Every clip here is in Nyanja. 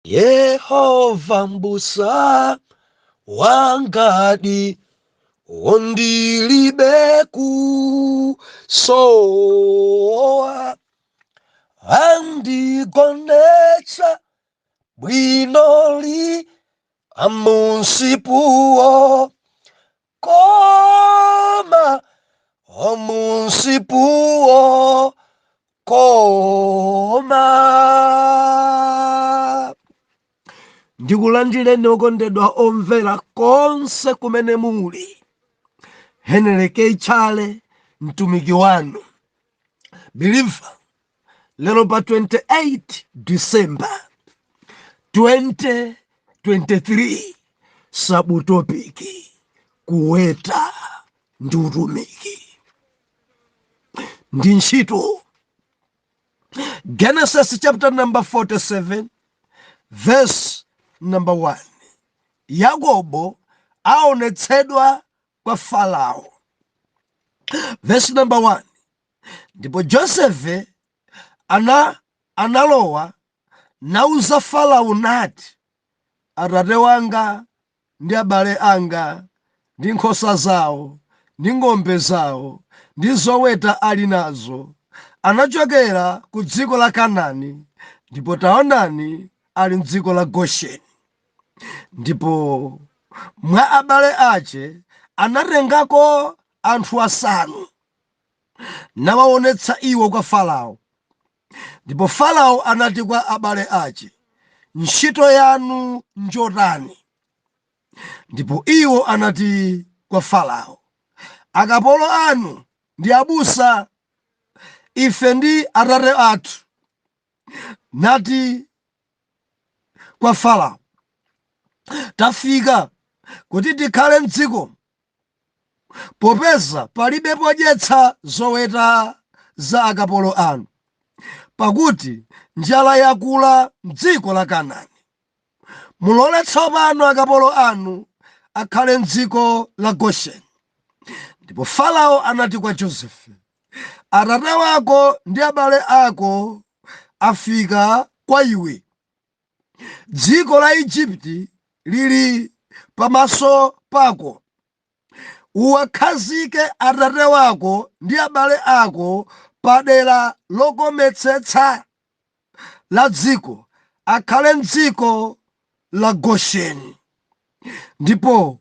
Yehova mbusa wangadi wondilibe kusowa, andigonetsa bwinoli amunsipuwo koma, omunsipuwo koma. Ndikulandireni okondedwa omvera konse kumene muli. Henry K. Chale, mtumiki wanu believer, lero pa 28 December 2023, subtopic kuweta ndi utumiki ndi ntchito. Genesis chapter number 47 verse number 1, Yakobo aonetsedwa kwa Farao. Verse number 1, ndipo Josefe analowa nauza Farao nati, "Atate wanga ndi abale anga ndi nkhosa zawo ndi ng'ombe zawo ndi zoweta ali nazo anachokera ku dziko la Kanaani, ndipo taonani, ali mdziko la Gosheni." Ndipo mwa abale ache anatengako anthu asanu nawaonetsa iwo kwa Farao. Ndipo Farao anati kwa abale ache, "Ntchito yanu njotani?" Ndipo iwo anati kwa Farao, "Akapolo anu ndi abusa, ife ndi atate athu." Nati kwa Farao, "Tafika kuti tikhale mdziko, popeza palibe podyetsa zoweta za akapolo anu, pakuti njala yakula mdziko la Kanaani. Mulole tsopano akapolo anu akhale mdziko la Gosheni." Ndipo Farao anati kwa Josefe, "Atate wako ndi abale ako afika kwa iwe. Dziko la Igupti lili pamaso pako. Uwakhazike atate wako ndi abale ako padera lokometsetsa la dziko, akhale mdziko la Gosheni. Ndipo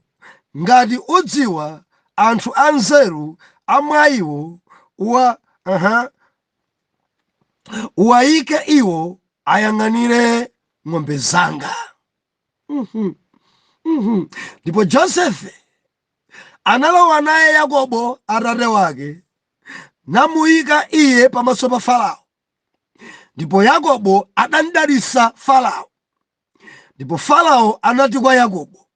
ngati udziwa anthu anzeru amwayiwo, uwayike iwo ayang'anire ng'ombe zanga." Ndipo Josefe analowa naye Yakobo atate wake, namuyika iye pamaso pa Farao. Ndipo Yakobo adamdalitsa Farao. Ndipo Farao anati kwa Yakobo,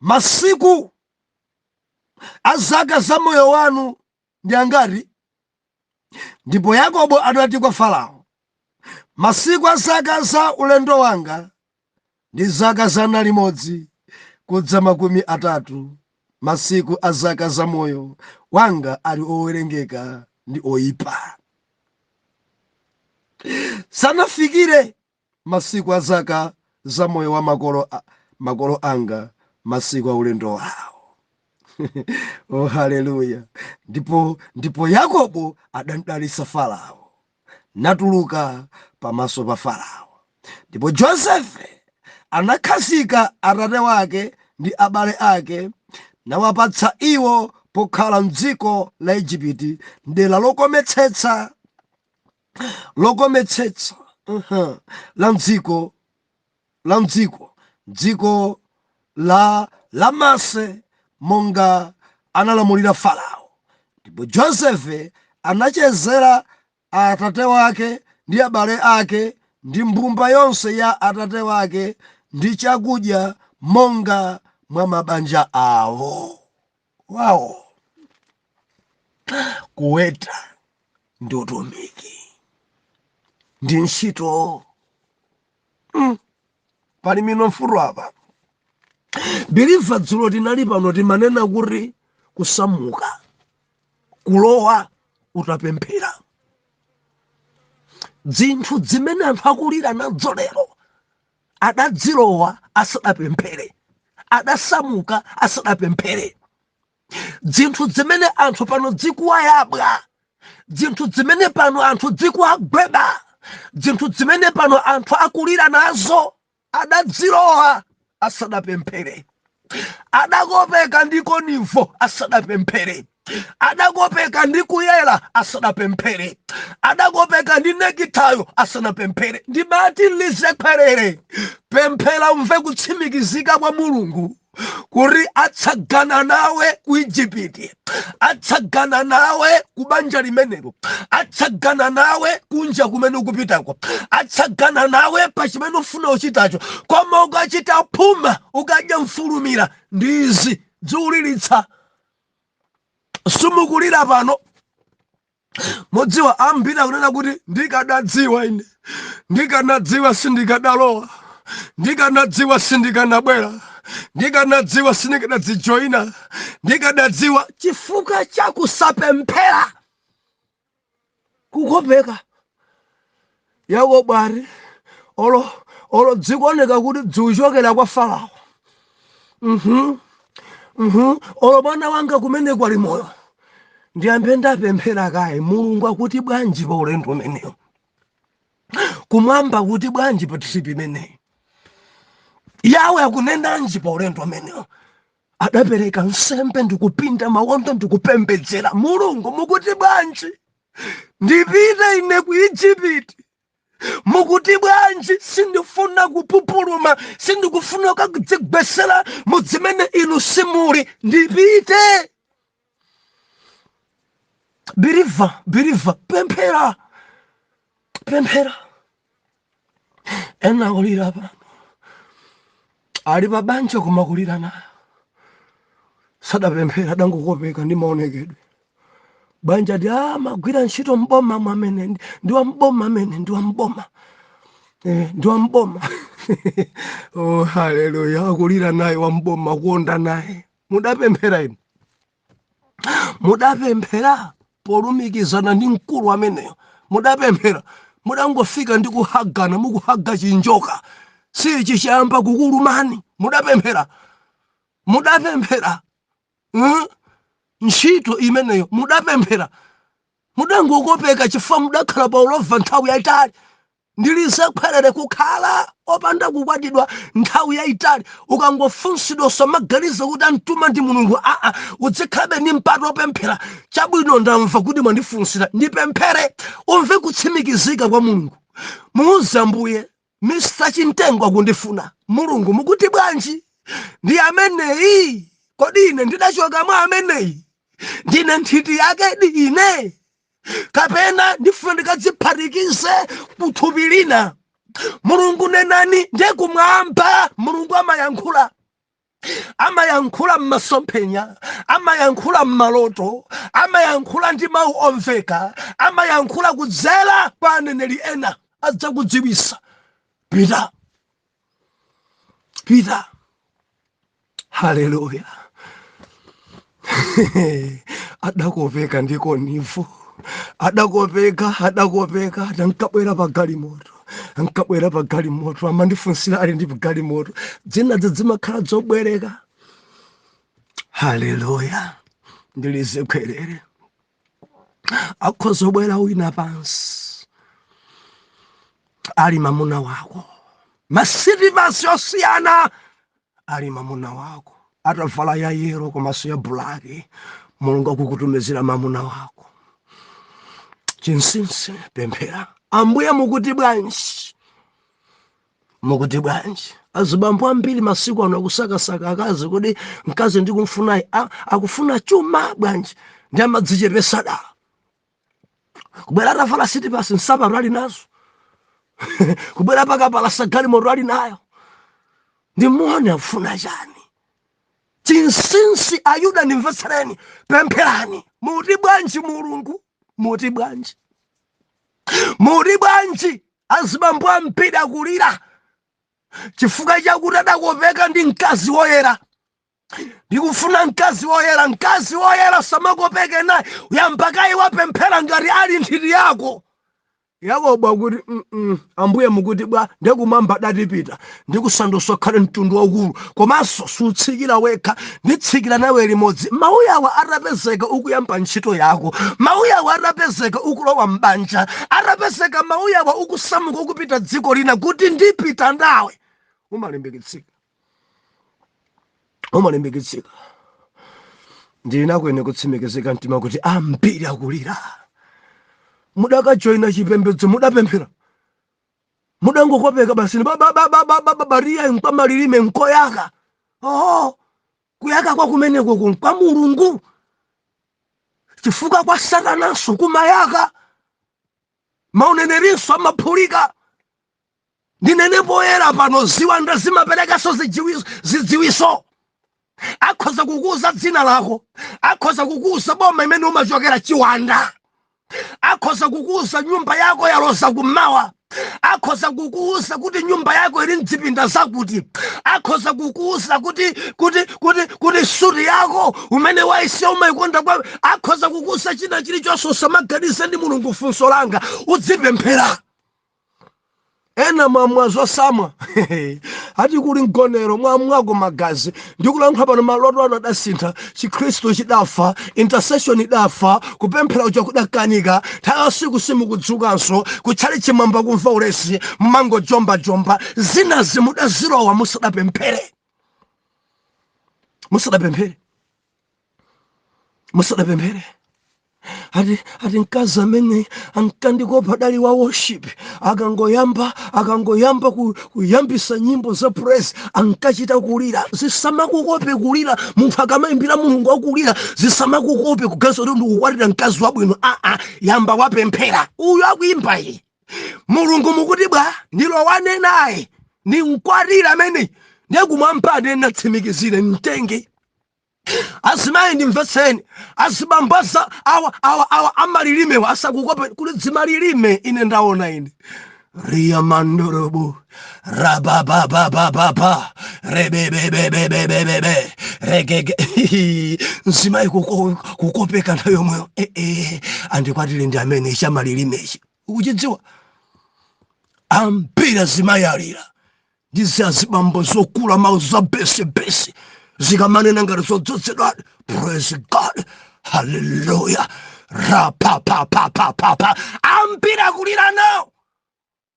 "Masiku a zaka za moyo wanu ndi angati?" Ndipo Yakobo anati kwa Farao, "Masiku a zaka za ulendo wanga ndi zaka 130. Masiku a zaka za moyo wanga ali owerengeka ndi oyipa. Sanafikire masiku a zaka za moyo wa makolo anga, masiku a ulendo wawo." Oh, haleluya! Ndipo Yakobo adamdalitsa Farao, natuluka pamaso pa Farao. Ndipo Josefe anakhazika atate wake ndi abale ake, nawapatsa iwo pokhala mdziko la Igupti, mdera lokometsetsa la mdziko dziko la Lamase, monga analamulira Farao. Ndipo Josefe anachezera atate wake ndi abale ake ndi mbumba yonse ya atate wake ndi chakudya monga mwa mabanja awo wawo. Kuweta ndi utumiki ndi ntchito. Pali mino mfuto apa, believer. Dzulo tinali pano, timanena kuti kusamuka kulowa utapemphera. Zinthu zimene anthu akulira nazo lero, Adadzilowa asadapemphere, adasamuka asadapemphere. Dzinthu zimene anthu pano dzikuwayabwa, dzinthu zimene pano anthu dzikuwagweba, dzinthu zimene pano anthu akulira nazo, adadzilowa asadapemphere. Adakopeka ndi konivo asadapemphere. Adakopeka ndi kuyera asadapemphere. Adakopeka ndi nekitayo asanapemphere. Ndimati lizekwerere, pemphera umve kutsimikizika kwa Mulungu kuti atsagana nawe ku Ijipiti, atsagana nawe ku banja limenelo, atsagana nawe kunja kumene ukupitako, atsagana nawe pa chimene ufuna uchitacho. Koma ukachita phuma, ukadya mfulumira, ndi izi dziuliritsa. Sumukulira pano. Mudziwa ambiri akunena kuti ndikadadziwa ine, ndikanadziwa sindikadalowa, ndikanadziwa sindikanabwera, ndikanadziwa sindikadadzijoyina, ndikadadziwa, chifukwa cha kusapemphera, kukopeka. Yakobo ati olo dzikuoneka kuti dziuchokera kwa Farao, olo mwana wanga kumene kwali moyo, ndiyambe ndapemphera kaye. Mulungu akuti bwanji pa ulendo umenewo? Kumwamba kuti bwanji pa trip imeneyi? Yawe akunenanji pa ulendo umenewo? Adapereka nsembe ndikupinda mawondo ndikupembedzera. Mulungu, mukuti bwanji? Ndipite ine ku Ijipiti? Mukuti bwanji? Sindifuna kupupuluma, sindikufuna kudzigwesera mudzimene inu simuli. Ndipite? Believer, believer, pemphera, pemphera. Ena akulira pano, ali pa banja koma kulira nayo, sadapemphera, adangokopeka ndi maonekedwe. Banja ndi amagwira ntchito mboma mwamene, ndi wa mboma amene, ndi wa mboma, ndi wa mboma. Oh, haleluya! Akulira naye wa mboma, kuonda naye. Mudapemphera inu? Mudapemphera polumikizana ndi mkulu ameneyo? Mudapemphera? Mudangofika ndi kuhagana, mukuhaga chinjoka sichi chiyamba kukulumani. Mudapemphera? Mudapemphera? Ntchito imeneyo mudapemphera? Mudangokopeka chifukwa mudakhala pa ulova nthawi yayitali. Ndilizekhwerere kukhala opanda kukwatidwa nthawi yayitali. Ukangofunsidwa usamaganize kuti amtuma ndi Mulungu. Aa, udzikhalabe ndi mpata opemphera. Chabwino, ndamva kuti mwandifunsira, ndipemphere. Umve kutsimikizika kwa Mulungu. Muuze Ambuye, Mr Chintengo akundifuna. Mulungu, mukuti bwanji? Ndi ameneyi? Kodi ine ndidachoka mwa ameneyi? Ndine nthiti yake di ine, kapena ndifuna ndikadziphatikize kuthupi lina? Mulungu, nenani. Ndiye kumwamba Mulungu amayankhula, amayankhula m'masomphenya, amayankhula m'maloto, amayankhula ndi mawu omveka, amayankhula kudzera kwa aneneri ena. Adzakudziwisa, pita, pita. Haleluya! Adakopeka ndi konivo, adakopeka, adakopeka. Ankabwera pa galimoto, ankabwera pa galimoto, amandifunsira ali ndi galimoto. Dzinadzo zimakhala zobwereka. Haleluya! Ndilizekwerere, akhozobwera wina pansi ali mamuna wako, masitivasi osiyana, ali mamuna wako atavala ya yellow komanso ya black. Mulungu akukutumizira mamuna wako. Chinsinsi, pemphera. Ambuye, mukuti bwanji? Mukuti bwanji? Azibambo ambiri masiku ano akusakasaka akazi. Kodi mkazi ndikumfunayi akufuna chuma bwanji? Ndi amadzichepesa dala kubwera atavala sitipasi, nsapato ali nazo, kubwera pakapalasa galimoto ali nayo. Ndimuone akufuna chani? Chinsinsi, Ayuda, ndimvetsereni, pempherani. Muti bwanji Mulungu? Muti bwanji? Muti bwanji? Azibambo ambiri akulira chifukwa chakuti adakopeka ndi mkazi woyera. Ndikufuna mkazi woyera. Mkazi woyera samakopeke naye. Uyamba kayi wapemphera ngati ali nthiti yako. Yakobo akuti, Ambuye mukuti bwa? Ndikumwamba datipita, ndikusandutsa ukhale mtundu waukulu, komanso sutsikira wekha, nditsikira nawe limodzi. Mawu awa atapezeka ukuyamba ntchito yako, mawu awa atapezeka ukulowa mbanja, atapezeka mawu awa ukusamuka ukupita dziko lina, kuti ndipita nawe, umalimbikitsika, umalimbikitsika. Ndili nakwene kutsimikizika mtima kuti ambiri akulira. Mudakajoyina chipembedzo, mudapemphera, mudangokopeka basi, bariya nkwa malilime nkoyaka. Oh, kuyaka kwa kumeneko kwa Mulungu, chifukwa kwa Satananso kumayaka, maunenerinso amaphulika. Ndinene poyera pano, ziwanda zimaperekanso zidziwiso. Akhoza kukuuza dzina lako, akhoza kukuuza boma imene umachokera, chiwanda. Akhoza kukuuza nyumba yako yaloza kummawa, akhoza kukuuza kuti nyumba yako ili mdzipinda zakuti, akhoza kukuuza kuti suti yako umene waisiya umayikonda kwa, akhoza kukuuza china chilichonse. Usamaganize ndi Mulungu. Funso langa, udzipemphera? Ena mwamwa zosamwa, ati kuli mgonero, mwamwako magazi. Ndikulankhula pano, maloto anu adasintha, Chikhristu chidafa, intercession idafa, kupemphera uja kudakanika. Nthawi yasiku simukudzukanso, kutchali chimwamba kumva ulesi, mumangojombajomba. Zinazi mudazilowa musadapemphere, musadapemphere, musadapemphere. Ati mkazi amene ankandikopa dali wa worship, akangoyamba kuyambisa nyimbo za praise ankachita kulira. Zisamakukope kulira munthu akamayimbira Mulungu akulira. Zisamakukope kuganiza kuti ndikukwatira mkazi wabwino. Aa, yamba wapemphera. Uyu akuyimba iyi, Mulungu mukuti bwa? Ndilo wanenaye, ni mkwatira amene ndiye kumwamba anena, tsimikizire mtenge. Azimayi, ndimvetseni. Azibambo awa awa awa amalilimewa asakukope kuti dzimalilime. Ine ndaona ine riyamandorobo rabababababa rebebebebebebebe regege. Mzimayi kukopeka nthawi yomweyo, ee, andikwatire ndi amene chamalilimechi. Ukuchidziwa, ambiri azimayi alira ndi azibambo zokula mawu za besibesi, zikamanena ngati zodzozedwa, "Praise God, haleluya, rapapapapapapa." Ambiri akulira nawo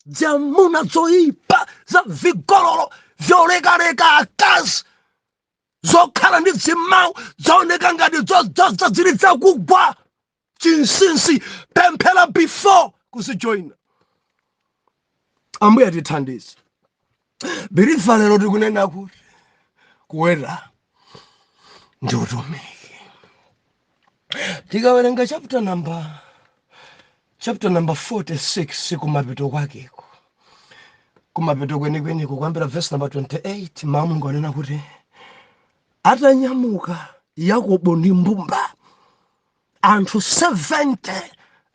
dzamuna zoyipa za vigololo vyolekaleka, akazi zokhala ndi dzimawu zaoneka ngati zodzoza, zili zakugwa. Chinsinsi, pemphera before kuzijoyina. Ambuye atithandize. Believer, lero tikunena kuti kuweta ndi utumiki. Tikawerenga chapter number 46, kumapeto kwakeko, kumapeto kwenikweniko, kuyambira verse number 28, mawu Mulungu anena kuti atanyamuka Yakobo ndi mbumba anthu 70,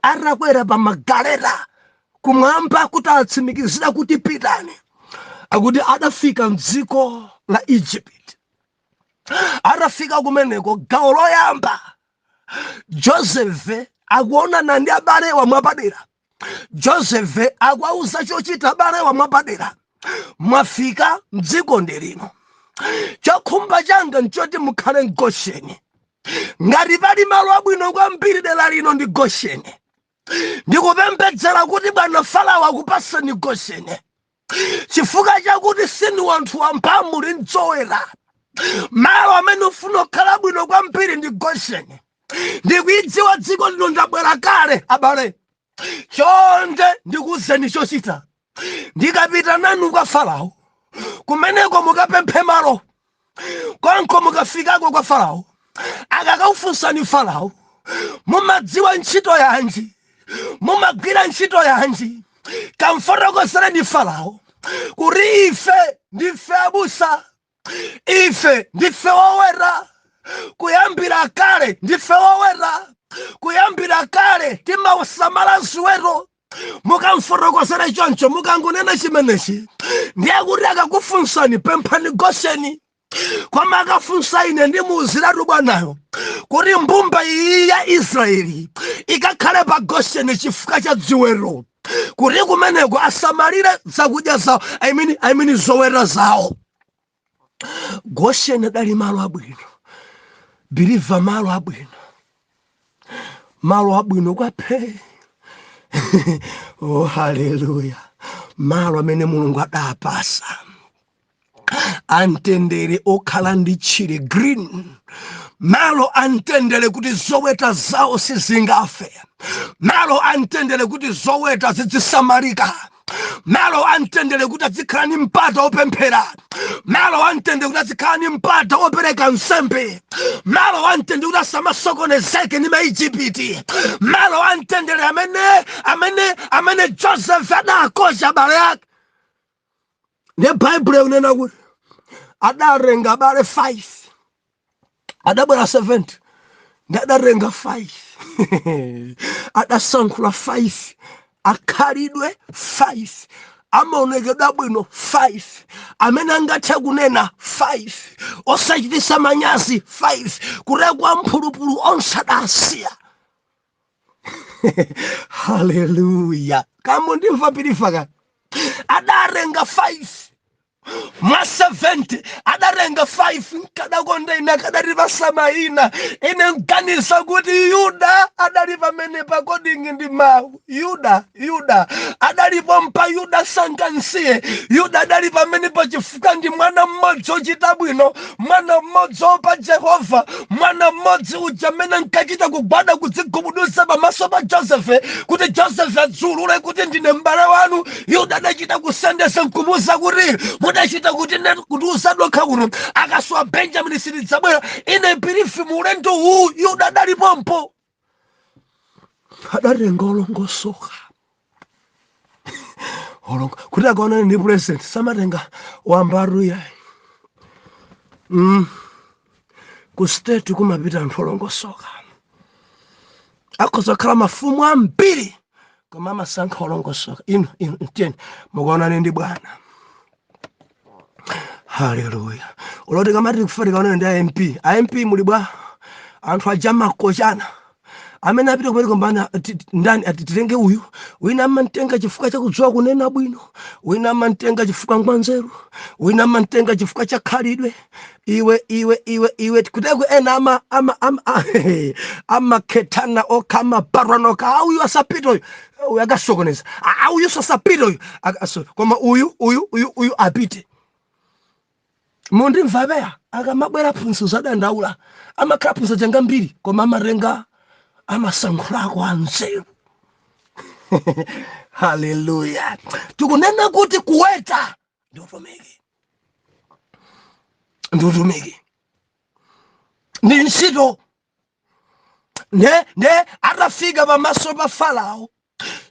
atakwera pa magaleta kumwamba kuti atsimikizira kuti pitani, akuti adafika mdziko la Egypt. Atafika kumeneko, gawo loyamba, Josefe akuonana ndi abale wamwapadera. Josefe akuauza chochita abale wamwapadera: "Mwafika mdziko ndi lino, chokhumba changa nchoti mukhale mGosheni. Ngati pali malo abwino kwambiri dera lino ndi Gosheni. Ndikupembedzera kuti bwana Farao akupaseni Gosheni, chifukwa chakuti sinu wanthu wamba, muli mdzowera. Malo amene ufuna kukhala bwino kwambiri ndi Gosheni. Ndikuidziwa dziko lino, ndabwera kale. Abale, chonde ndikuwuzeni chochita. Ndikapita nanu kwa Farao, kumeneko mukapemphe malo konko. Mukafikako kwa Farao, akakakufunsani Farao, 'Mumadziwa ntchito yanji? Mumagwira ntchito yanji?' Kamfotokozereni Farao kuti ife ndife abusa, ife ndife woweta, kuyambira kale ndife woweta, kuyambira kale timausamala ziweto." Mukamfotokozere choncho, mukangonena chimenechi, ndiye kuti akakufunsani, pemphani Gosheni. Koma akafunsa ine, ndimuuziratu bwanayo kuti mbumba iyi ya Israeli ikakhale pa Gosheni chifukwa cha dziwero." Kuti kumeneko asamalire zakudya zawo, I mean zoweta zawo. Gosheni adali malo abwino, believer, malo abwino, malo abwino kwaphe. Oh, haleluya! Malo amene Mulungu adapasa amtendere, okhala ndi tchire, green, malo amtendere kuti zoweta zawo sizingafe, malo amtendere kuti zoweta zizisamalika, malo amtendere kuti azikhala ni mpata opemphera, malo amtendere kuti azikhala ni mpata opereka nsembe, malo amtendere kuti asamasokonezeke ndi Maijipiti, malo amtendere amene Joseph adakocha abale ake. Ndiye Baibulo ikunena kuti adarenga abale 5, adabwera 70, ndi adarenga 5, adasankhula 5, akhalidwe 5, amaonekedwe abwino 5, amene angathe kunena 5, osachitisa manyazi 5, kurekwa mphulupulu onse adasiya. Haleluya! Kamundimva, believer? Ka adarenga 5 mwa 70, adarenga 5. Nkadakonda ine akadati pasamayina. Ine nganiza kuti Yuda adali pamene, according ndi mawu, Yuda adalipo mpa. Yuda sangansiye. Yuda adali pamene pachifukwa ndi mwana mmodzi ochita bwino, mwana mmodzi opa Jehova, mwana mmodzi uja amene nkachita kugwada, kudzigubuduza pamaso pa Josefe kuti Josefe adzulule kuti ndine m'bale wanu. Yuda adachita kusendesa nkumuza kuti mudachita kuti kutiuza dokha kuno, akaswa Benjamini sitidzabwera. Ine believe mu ulendo uwu Yuda adalipompo. Adatenga olongosoka. Kuti akaonane ndi president samatenga wambaruya. Ku state kumapita anthu olongosoka. Akhoza kukhala mafumu ambiri, koma amasankha olongosoka. Inu, inu tiyeni mukaonane ndi bwana. Haleluya! Uloti kamati kufa tikaonane ndi a MP, a MP muli bwa? Anthu aja makochana amene apita kumene kombana ndani ati titenge uyu. Wina amantenga chifukwa chakudziwa kunena bwino, wina amantenga chifukwa ngwanzeru, wina amantenga chifukwa cha khalidwe. Iwe, iwe, iwe, iwe, kuteko ena ama amakhethana okha, amabarwana okha. "Ah, uyu asapita, uyu, uyu akasokoneza. Ah, uyu sasapita, uyu koma uyu, uyu, uyu, uyu apite." Mundimva peya? Akamabwera phunzitso zadandaula, amakhala phunzitso changa mbiri, koma amatenga, amasankhulako anzeru. Haleluya! Tikunena kuti kuweta ndi utumiki, ndi utumiki, ndi ntchito. Nde atafika pamaso pa Farao,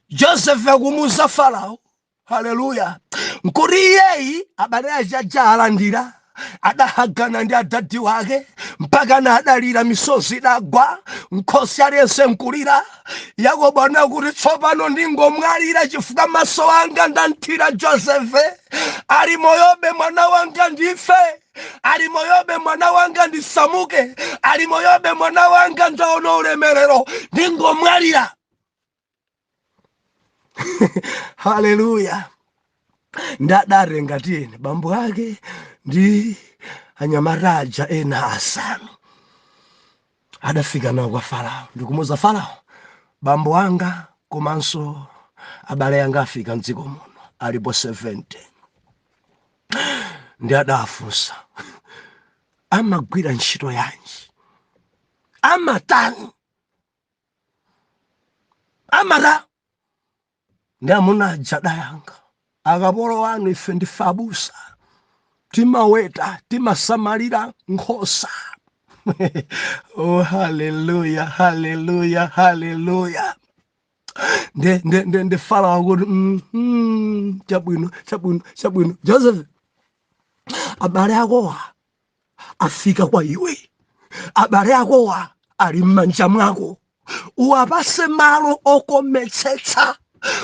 Joseph akumuza Farao, haleluya, nkuti iyeyi abale ajaja alandira, adahagana ndi adadi wake mpaka na adalira, misozi idagwa nkhosi, aliyense nkulira. Yakobo anakuti, "Tsopano ndingomwalira chifukwa maso anga ndanthira Josefe. Ali moyobe mwana wanga ndife, ali moyobe mwana wanga ndisamuke, ali moyobe mwana wanga ndaona ulemerero, ndingomwalira." Haleluya! Ndadatenga tiyeni bambo ake ndi anyamata aja ena asanu, adafika nawo kwa Farao ndikumuza Farao, "Bambo anga komanso abale anga afika mdziko muno, alipo 70." Ndi adafunsa, "Amagwira ntchito yanji? Amatani? Amata?" Ndi amuna aja adayankha, "Akapolo anu ife ndife abusa, timaweta, timasamalira nkhosa." Oh, haleluya, haleluya, haleluya! Nde Farao akuti, "Chabwino, chabwino, chabwino. Joseph, abale akowa afika kwa iwe, abale akowa ali m'manja mwako. Uwapase malo okometsetsa,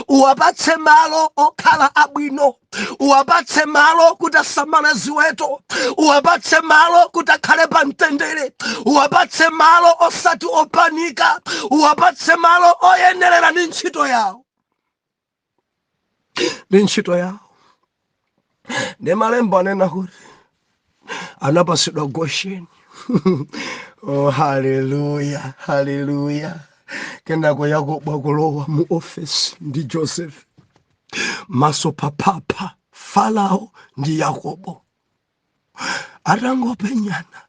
uwapatse malo okhala abwino, uwapatse malo kuti asamale ziweto, uwapatse malo kuti akhale pa mtendere, uwapatse malo osati opanika, uwapatse malo oyenerera ndi ntchito yawo." Ndi ntchito yawo. Ndi malembo anena kuti anapasidwa Gosheni. Oh, haleluya, haleluya! Kenako Yakobo akulowa mu ofesi ndi Joseph, maso paphapha. Farao ndi Yakobo atangopenyana,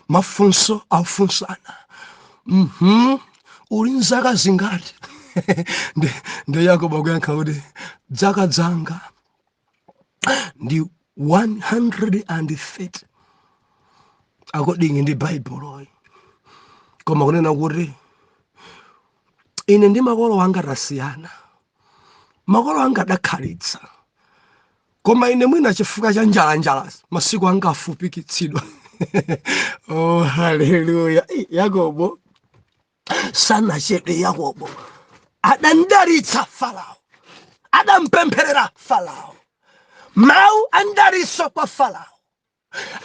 mafunso afunsana, Uli nzaka zingati?" Ndi Yakobo akuyankha kuti, "Zaka zanga ndi 130 according ndi Baibuloyi, koma kunena kuti ine ndi makolo anga tasiyana. Makolo anga adakhalitsa, koma ine mwina chifukwa cha njalanjala masiku anga afupikitsidwa." Oh, haleluya! Yakobo sanachedwe. Yakobo adandalitsa Farao, adampempherera Farao, mawu andaliso kwa Farao,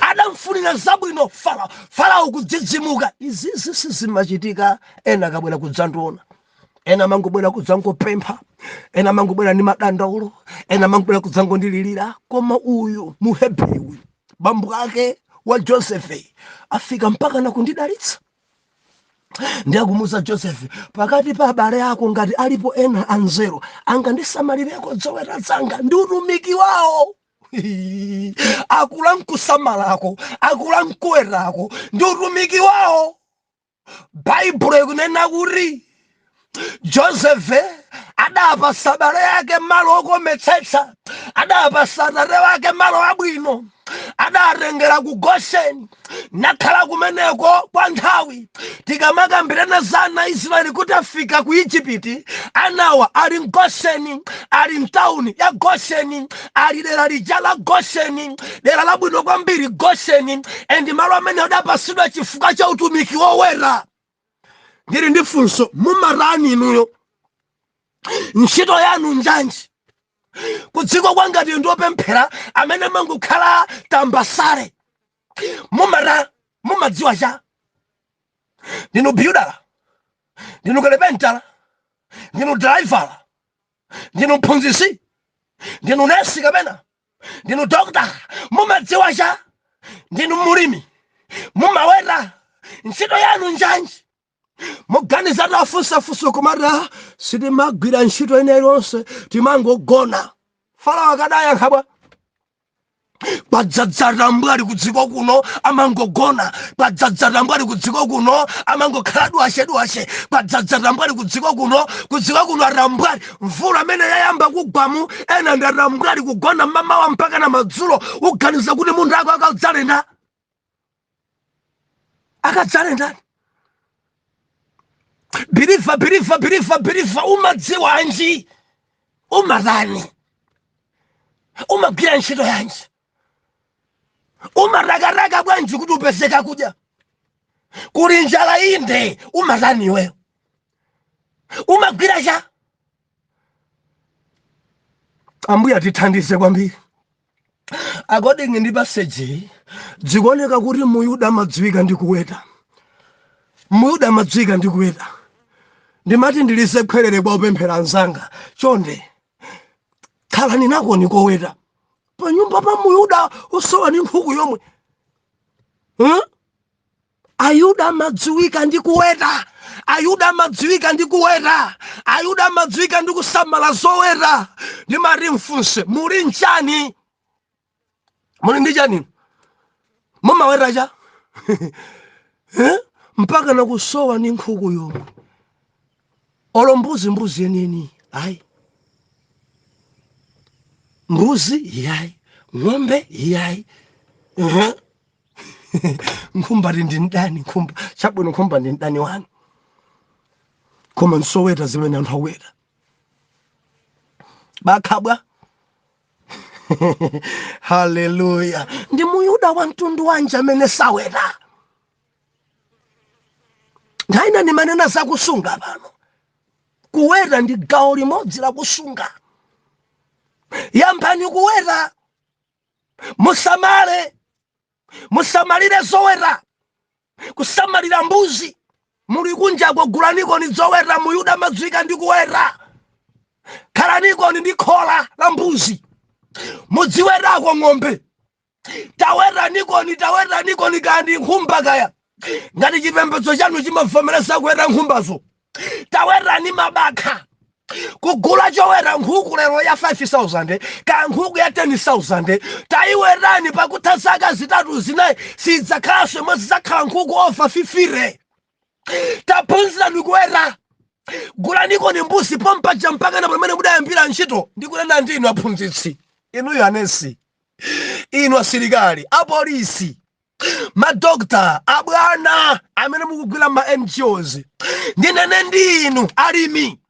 adamfunira zabwino Farao. Farao kudzidzimuka. Izizi sizimachitika ena akabwera kudzandiona. Ena amangobwera kudzangopempha, ena amangobwera ndi madandaulo, ena amangobwera kudzangondilirira, koma uyu Muhebreyu uyu, bambo ake wa Josefe, afika mpaka na kundidalitsa. Ndi akumuza Josefe, "Pakati pa abale ako ngati alipo ena anzeru angandisamalireko zoweta zanga." Ndi utumiki wawo. Akula nkusamalako, akula nkuwetako, ndi utumiki wawo. Baibulo ikunena kuti Josefe adapasa abale ake malo okometsetsa, adapasa atate wake malo abwino, adatengera ku Gosheni nakhala kumeneko kwa nthawi. Tikamakambirana za ana Israeli kuti afika ku Igupti, anawa ali mGosheni, ali mtawuni ya Gosheni, ali dera lija la Gosheni, dera labwino kwambiri, Gosheni. And malo amene adapasidwa chifukwa cha utumiki woweta. Ndili ndi funso: mumatani inuyo? Ntchito yanu njanji? Kudziko kwangati ndiopemphera amene mangokhala tambasale, mumata? Mumadziwa cha? Ndinu builder? Ndinu kalepentala? Ndinu driver? Ndinu mphunzitsi? Ndinu nesi kapena ndinu doctor? Mumadziwa cha? Ndinu mulimi? Mumaweta? Ntchito yanu njanji? Muganiza tafunsafunsa komata sitimagwira ntchito ina iliyonse, timangogona. Farao akadayankha bwa? Kwadzadza tambwali kudziko kuno, amangogona. Kwadzadza tambwali kudziko kuno, amangokhala dwashe dwashe. Kwadzadza tambwali kudziko kuno, kudziko kuno atambwali. Mvula amene yayamba kugwamu, ena ndi atambwali, kugona mmamawa mpaka na madzulo. Uganiza kuti munthu ako akadzale nda akadzale ndani? Believer, believer, believer, believer, umadziwa anji? Umatani? Umagwira ntchito yanji? Umatakataka bwanji kuti upezeka kudya? Kuli njala inde, umatani iweyo? Umagwira cha? Ambuye atithandize kwambiri. According ndi passage, zikuoneka kuti Muyuda amadziwika ndi kuweta. Muyuda amadziwika ndi kuweta. Ndimati ndilize khwerere kwa opemphera anzanga: chonde khalani nako nikoweta panyumba pa Muyuda, usowa ni nkhuku yomwe, Ayuda amadziwika ndi kuweta. Ayuda amadziwika ndi kuweta. Ayuda amadziwika ndi kusamala zoweta. Ndimati mfunse: muli nchani? Muli ndi chani? Mumaweta cha? Eh? Mpaka nakusowa ni nkhuku yomwe, olo mbuzi, mbuzi yeniyeni ayi, mbuzi yayi, ng'ombe yayi. Nkhumba ti ndi mdani, nkhumba chabwino, nkhumba ndi mdani wanu, koma nsoweta zimene anthu aweta bakhabwa. Haleluya! Ndi Muyuda wa mtundu wanji amene saweta? Nthawi ina ndimanena zakusunga pano. Kuweta ndi gawo limodzi la kusunga. Yambani kuweta, musamale, musamalire zoweta, kusamalira mbuzi. Muli kunjako, gulaniko ni zoweta. Muyuda amadziwika ndi kuweta. Khalanikoni ndi khola la mbuzi, mudziwetako ng'ombe. Tawetanikoni, tawetanikoni kaya ndi nkhumba, kaya ngati chipembedzo chanu chimavomereza kuweta nkhumbazo, tawetani mabakha. Kugula choweta nkhuku lero ya 5000 kaya nkhuku ya 10,000, tayiwetani, pakutha zaka 3, 4 sidzakhalanso imwe, zidzakhala nkhuku over 50. Taphunzirani kuweta, gulanikoni mbuzi pompaja mpakana pamene mudayambira ntchito. Ndikunena ndi inu aphunzitsi, inuyo anesi, inu asilikali, apolisi, madokta, abwana amene mukugwira ma NGOs, ndinene ndi inu alimi,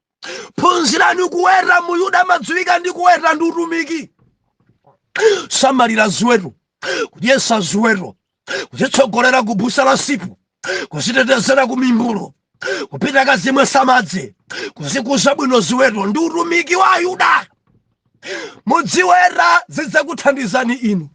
phunzirani kuweta. Muyuda amadziwika ndi kuweta ndi utumiki. Samalira ziweto, kudyetsa ziweto, kuzitsogolera ku busa la sipu, kuzitetezera ku mimbulu, kupita kazimwesa madzi, kuzikuza bwino ziweto, ndi utumiki wa Ayuda. Mudziweta, zidzakuthandizani inu.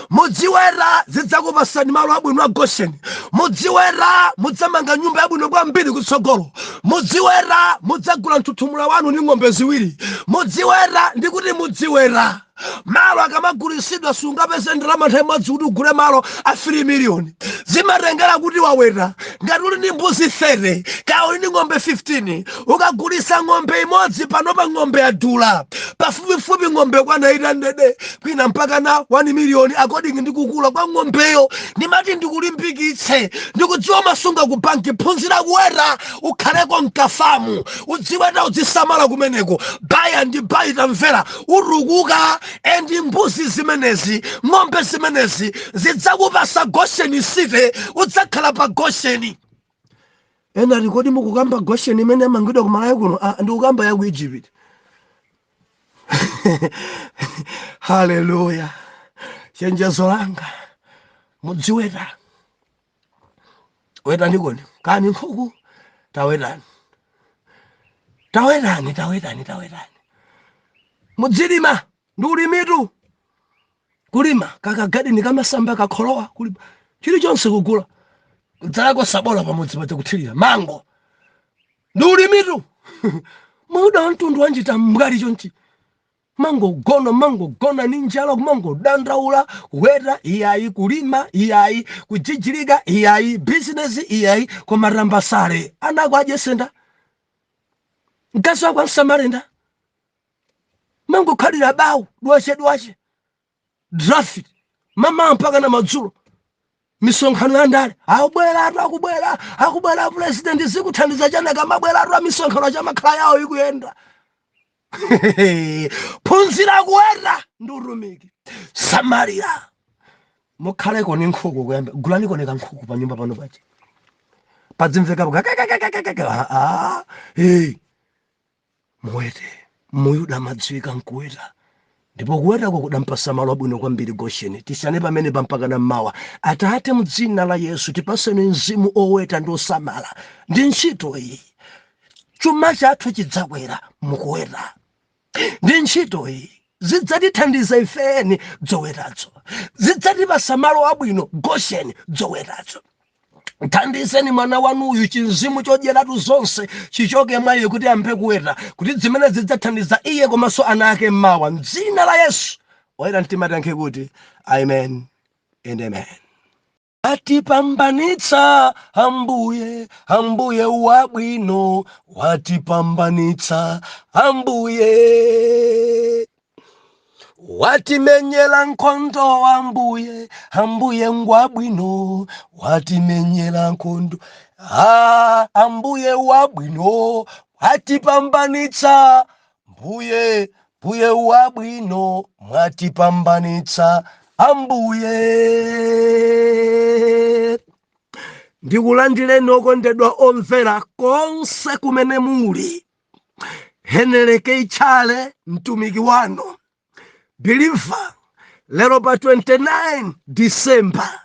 Mudziweta, zidzakupasani malo abwino a Gosheni. Mudziweta, mudzamanga nyumba yabwino kwambiri kutsogolo. Mudziweta, mudzagula mthuthumula wanu ndi ng'ombe ziwiri. Mudziweta, ndikuti mudziweta. Malo akamagulisidwa, sungapeze ndalama nthawi imodzi kuti ugule malo a 3 miliyoni. Zimatengera kuti waweta. Ngati uli ndi mbuzi 30, kaya uli ndi ng'ombe 15, ukagulisa ng'ombe imodzi, panopa ng'ombe yadula, pafupifupi ng'ombe kwana 800, kwina mpaka na 1 miliyoni, according ndi kukula kwa ng'ombeyo. Ndimati ndikulimbikitse, ndikudziwa masunga ku banki, phunzira kuweta, ukhaleko mkafamu, udziweta, udzisamala kumeneko. By and by, tamvera, utukuka. And mbuzi zimenezi, ng'ombe zimenezi zidzakupasa Gosheni City, udzakhala pa Gosheni. Ena ati, "Kodi mukukamba Gosheni imene amangidwa ku Malawi kuno?" Ah, ndikukamba ya ku Egypt. Haleluya! Chenjezo langa, mudziweta. Wetanikoni kani nkhuku, tawetani, tawetani, tawetani, tawetani. Mudzilima, ndi ulimitu. Kulima kakagadeni kamasamba, kakholowa, kulima chilichonse, kugula, kudzalako sabola pamodzi paja, kuthirira mango, ndi ulimitu. Muda wa mtundu wanji tambwali chonchi, mangogona, mangogona ni njala, kumangodandaula? Kuweta iyayi, kulima iyayi, kujijilika iyayi, bizinesi iyayi, koma tambasale anako adyesenda, mkazi wako ansamalenda, mangokhalira bawu, dwache dwache, draft mama mpaka na madzulo, misonkhano ya ndale. Akubweratu, akubwera, akubwera president. Zikuthandiza chana kamabweratu a misonkhano chamakhala yawo ikuyenda? Phunzira kuweta ndi utumiki. Samalira, mukhaleko ni nkhuku kuyamba, gulaniko ni kankhuku pa nyumba pano pache, padzimvekapo kakakakakaka. Ah, hey. Muwete. Muyuda amadziwika nkuweta, ndipo kuwetako kudampasa malo abwino kwambiri, Gosheni. Tisiyane pamene pampakana mmawa. Atate, mdzina la Yesu, tipaseni mzimu oweta ndi osamala ndi ntchito iyi. Chuma chathu chidzakwera mukuweta ndi ntchito iyi. Zidzatithandiza ifeni zowetazo, zidzatipasa malo abwino, Gosheni, zowetazo. Thandizeni mwana wanuyu, chinzimu chodyeratu zonse chichoke mwa iye, kuti ampe kuweta, kuti zimene zidzathandiza iye komanso ana ake mmawa. Mdzina la Yesu, oyera mtima tiyankhe kuti amen and amen. Watipambanitsa Ambuye, Ambuye wabwino, watipambanitsa Ambuye. Watimenyera nkhondo Ambuye, Ambuye ngwabwino, watimenyera nkhondo. Ah, Ambuye wabwino, watipambanitsa Mbuye, Mbuye wabwino, mwatipambanitsa Ambuye. Ndikulandireni okondedwa omvera konse kumene muli. Heneleke Ichale, mtumiki wanu believer, lero pa 29 December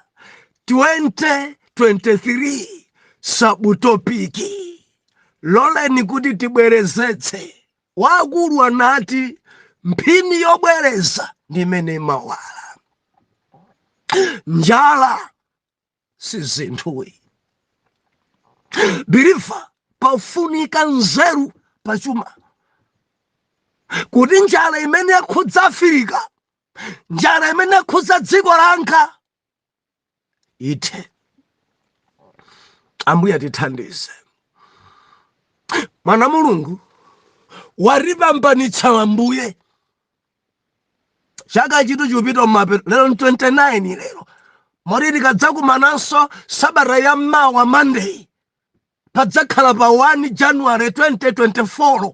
2023, subtopic, loleni kuti tibwerezetse. Wakulu anati mphini yobwereza ndi imene imawala. Njala si zinthuyi, believer. Pafunika nzeru pachuma. Kuti njala imene yakhudza Afirika, njala imene yakhudza dziko langa ithe. Ambuye atithandize. Mwana Mulungu waripambanitsa Ambuye. Chaka chito chikupita kumapeto, lero 29 lero, moti tikadzakumananso sabata ya mawa Monday, padzakhala pa 1 January 2024.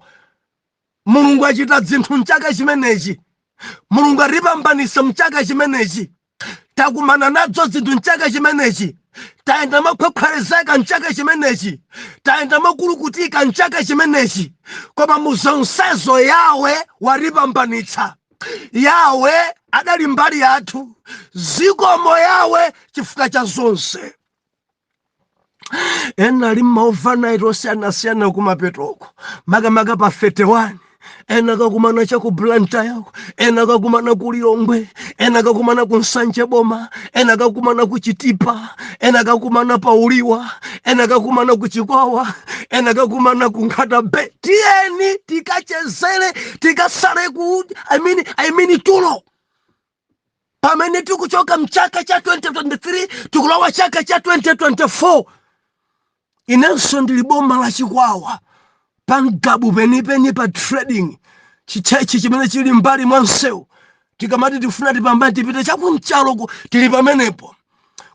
Mulungu achita zinthu mchaka chimenechi. Mulungu atipambanitsa mchaka chimenechi. Takumana nadzo zinthu mchaka chimenechi. Tayenda mokhwekhwerezeka mchaka chimenechi, tayenda mokulukutika mchaka chimenechi, koma muzonsezo Yawe watipambanitsa. Yawe adali mbali yathu. Zikomo Yawe chifukwa cha zonse. Ena ali ma overnight osiyanasiyana kumapetoko, makamaka pa 31. Ena kakumana cha ku Blantyre, ena kakumana ku Lilongwe, ena kakumana ku Nsanje boma, ena kakumana ku Chitipa, ena kakumana pa Uliwa, ena kakumana ku Chikwawa, ena kakumana ku Nkhata Bay. Tiyeni tikachezere, tikasale ku I mean tulo pamene tikuchoka mchaka cha 2023 tikulowa chaka cha 2024. Inenso ndili boma la Chikwawa, pa Ngabu penipeni, pa Trading, chi church chimene chili mbali mwa msewu. Tikamati tifuna tipambane, tipite chakumchaloko, tili pamenepo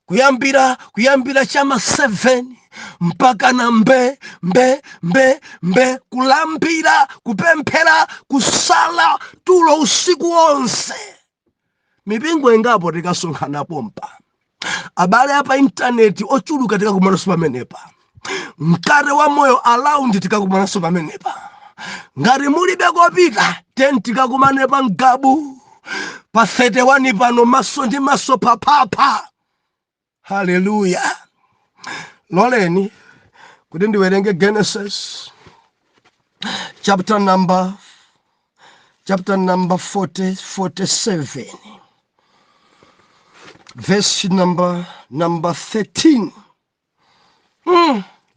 kuyambira chama 7 mpaka na mbe mbe mbe mbe, kulambira, kupemphera, kusala tulo usiku wonse. Mipingo ingapo tikasonkhana pompa, abale apa intaneti ochuluka tikakumananso pamenepa, Mkate wa Moyo around tikakumananso pamenepa. Ngati mulibe kopita, ten tikakumane pa Ngabu pa 31 pano, maso ndi maso, paphapha. Haleluya! Loleni kuti ndiwerenge Genesis chapter number 40, 47, verse number 13.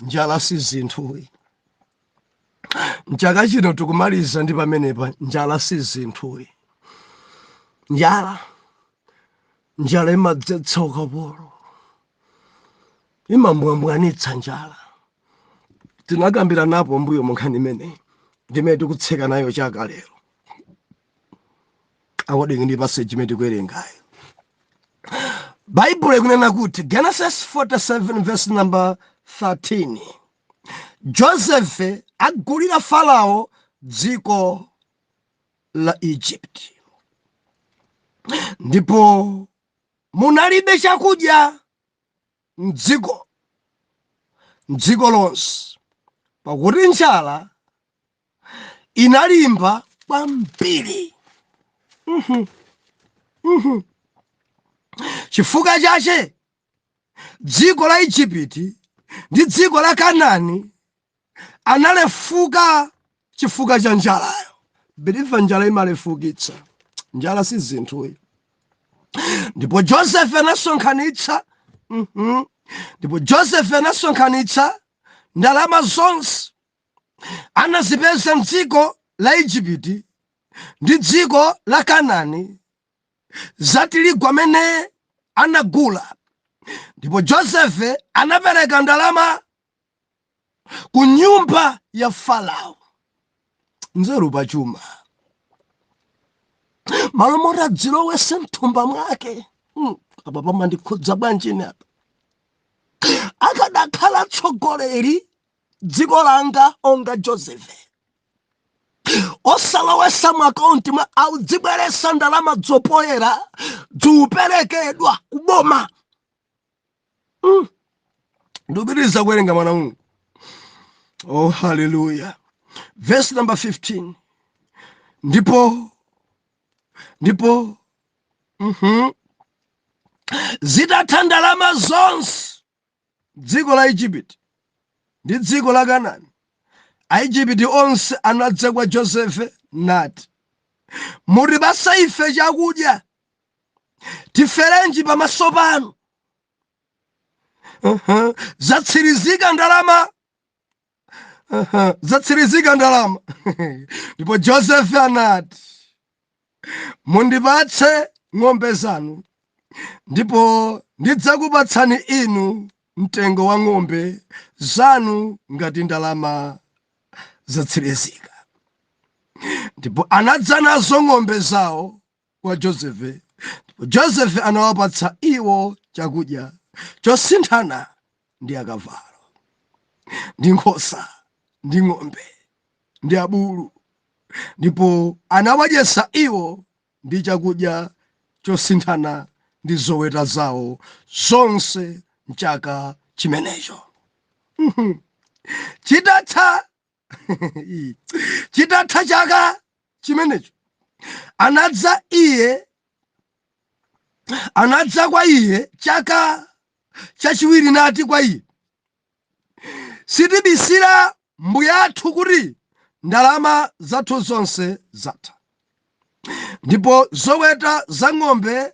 Njala si zinthu. Mchaka chino tikumaliza ndi pamenepa. Njala si zinthu. Njala imadzetsa ukapolo, imambwambwanitsa njala. Tinakambira napo mbuyo mu nkhani imeneyi, ndimene tikutseka nayo chaka lero, according ndi passage imene tikuwerengayo. Baibulo ikunena kuti, Genesis 47 verse number 13, Joseph agulira Farao dziko la Egypt. Ndipo munalibe chakudya mdziko lonse, pakuti njala inalimba kwambiri. Chifukwa chache dziko la Igupti ndi dziko la Kanaani analefuka chifukwa cha njalayo. Believer, njala imalefukitsa. Njala si zinthuyi. Ndipo Joseph anasonkhanitsa ndalama zonse anazipeza mdziko la Igupti ndi dziko la Kanaani za tirigu amene anagula. Ndipo Josefe anapereka ndalama ku nyumba ya Farao. Nzeru pachuma, malo moti adzilowese mthumba mwake. Apa pamandikhudza bwanji ine apa? Akadakhala tsogoleri dziko langa onga Josefe, osalowesa mu akaunti mwa, audzibweresa ndalama dzopoyera, dziuperekedwa kuboma. Ndikupitiriza kuwerenga, mwana Mulungu. Oh, haleluya! Verse number 15. Ndipo zitatha ndalama zonse dziko la Igupti ndi dziko la Kanaani, Aigupti onse anadza kwa Josefe nati, "Mutipasa ife chakudya! Tiferenji pamaso panu? Zatsirizika ndalama. Aha, zatsirizika ndalama. Ndipo Josefe anati, mundipatse ng'ombe zanu, ndipo ndidzakupatsani inu mtengo wa ng'ombe zanu ngati ndalama zatsirizika. Ndipo anadza nazo ng'ombe zawo kwa Josefe, ndipo Josefe anawapatsa iwo chakudya chosinthana ndi akavalo, ndi nkhosa, ndi ng'ombe, ndi abulu, ndipo anawadyetsa iwo ndi chakudya chosinthana ndi zoweta zawo zonse mchaka chimenecho. Chitatha chaka chimenecho, anadza kwa iye chaka chachiwiri nati kwa iye, sitibisira mbuyathu kuti ndalama zathu zonse zatha, ndipo zoweta za ng'ombe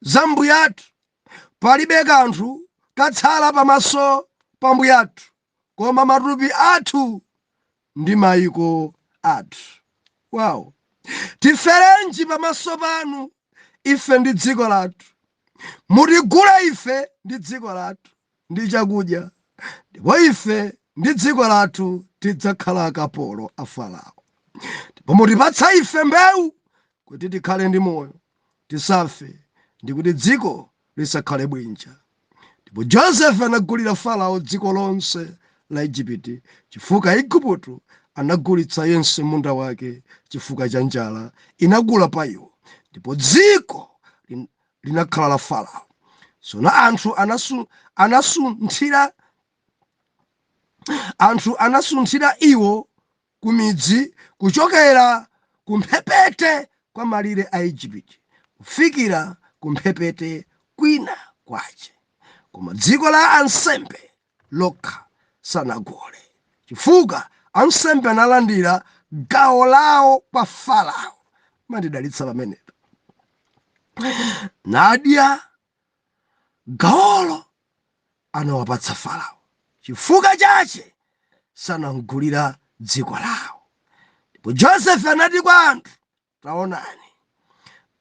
za mbuyathu palibe kanthu katsala pamaso pa mbuyathu, koma matupi athu ndi mayiko athu. Wow. Tiferenji pamaso panu ife ndi dziko lathu? Mutigule ife ndi dziko lathu ndi chakudya, ndipo ife ndi dziko lathu tidzakhala akapolo a Farao. Ndipo mutipatsa ife mbewu kuti tikhale ndi moyo, tisafe, ndi kuti dziko lisakhale bwinja. Ndipo Josefe anagulira Farao dziko lonse la Igupto, chifukwa Igupto anagulitsa yense munda wake chifukwa cha njala inakula pa iwo, ndipo dziko linakhala la Farao. Tsono anthu anasunthira iwo ku midzi kuchokera ku mphepete kwa malire a Igupto kufikira ku mphepete kwina kwace, koma dziko la ansembe lokha sanagule, chifukwa ansembe analandira gawo lawo kwa Farao. Mandidalitsa pamenepa. Nadya gawolo anawapatsa Farao, chifukwa chache sanamgulira dziko lawo. Ndipo Josefe anati kwa anthu, taonani,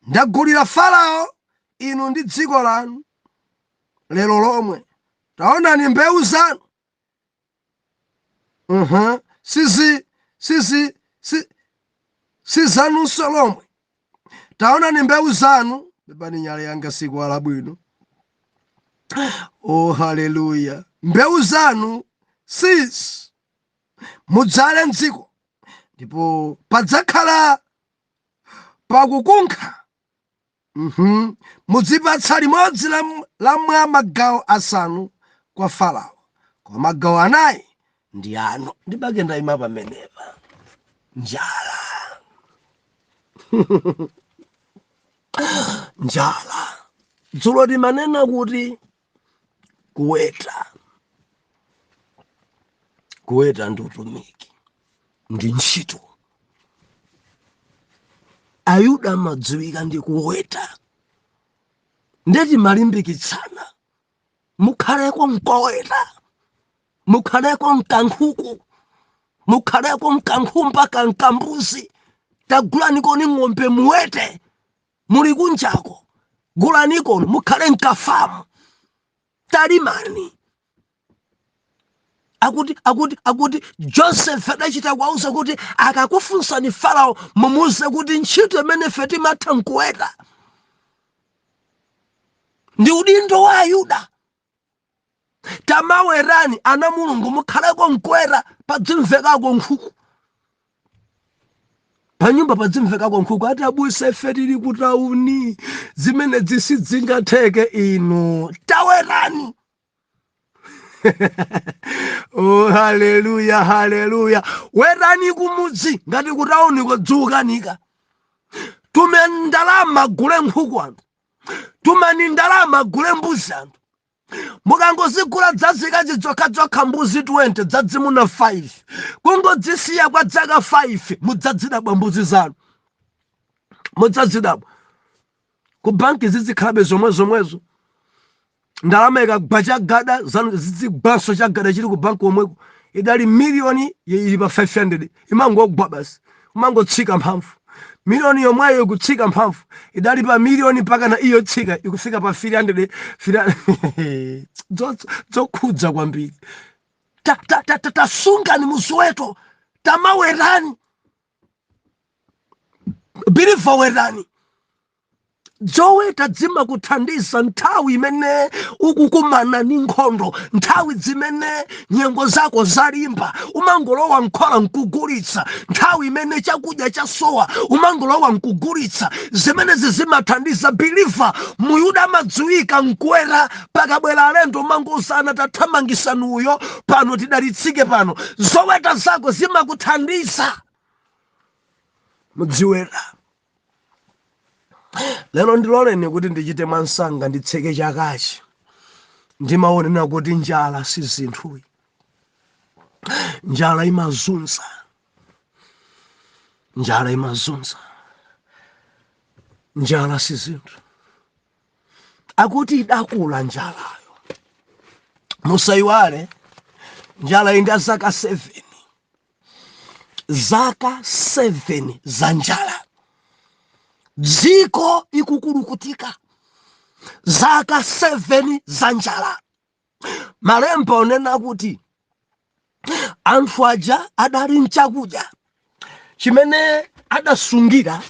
ndagulira Farao inu ndi dziko lanu lero lomwe. Taonani, mbewu zanu sizanunso lomwe. Taonani, mbewu zanu. Pepani, nyale yanga sikuwala bwino. Oh, haleluya! Mbewu zanu sizi mudzale mdziko, ndipo padzakhala pakukunkha. Mudzipatsa limodzi la mwa magawo asanu kwa Farao, koma magawo anayi ndi anu. Ndibake ndayima pamenepa. Njala, njala. Dzulo timanena kuti kuweta, kuweta ndi utumiki, ndi ntchito. Ayuda amadziwika ndi kuweta, ndeti malimbikitsana, mukhaleko nkoweta, mukhaleko nkankhuku, mukhaleko nkankhumba, kankambuzi, tagulanikoni ng'ombe muwete, muli kunjako gulanikoni, mukhale nkafamu, talimani. Akuti Joseph adachita kuwauza kuti akakufunsani Farao, mumuuze kuti ntchito imene ife timatha nkuweta. Ndi udindo wa Ayuda. Tamawerani ana Mulungu, mukhaleko nkuweta, padzimvekako nkhuku panyumba, padzimvekako nkhuku. Ati abusa, ife tili kutauni, zimene zisidzingatheke. Inu tawerani. Oh, haleluya, haleluya! Werani kumudzi ngati kutauni kodzukanika. Tumani ndalama gule nkhuku anthu, tumani ndalama gule mbuzi anthu. Mukangozigula dzazikazi dzokhadzokha, mbuzi 20, dzadzimuna 5, kungodzisiya kwa dzaka 5, mudzadzidabwa mbuzi zanu, mudzadzidabwa. Ku banki zizikhalabe zomwe zomwezo. Ndalama ikagwa chagada, zanu zizigwanso chagada chili ku banki omweko. Idali miliyoni, ili pa 500, imangogwa basi, imangotsika mphamvu. Miliyoni yomweyo ikutsika mphamvu, idali pa miliyoni mpaka iyo tsika ikufika pa 300 300. Zokhudza kwambiri. Tasungani muziweto, tamawerani, believer, werani zoweta, zimakuthandiza nthawi imene ukukumana ni nkhondo, nthawi zimene nyengo zako zalimba, umangolowa nkhola nkugulitsa. Nthawi imene chakudya chasowa, umangolowa nkugulitsa. Zimenezi zimathandiza, believer. Muyuda amadziwika nkuweta. Pakabwera alendo, umangozana, "Tathamangisanuyo pano, tidalitsike pano." Zoweta zako zimakuthandiza, mudziweta. Lero ndiloleni kuti ndichite mwansanga, nditseke chakachi. Ndimaonena kuti njala si zinthuyi, njala imazunza, njala imazunza, njala si zinthu. Akuti idakula njalayo. Musayiwale, njala iyi ndi zaka 7, zaka 7 za njala, dziko ikukulukutika, zaka 7 za njala. Malemba onena kuti anthu aja adali mchakudya chimene adasungira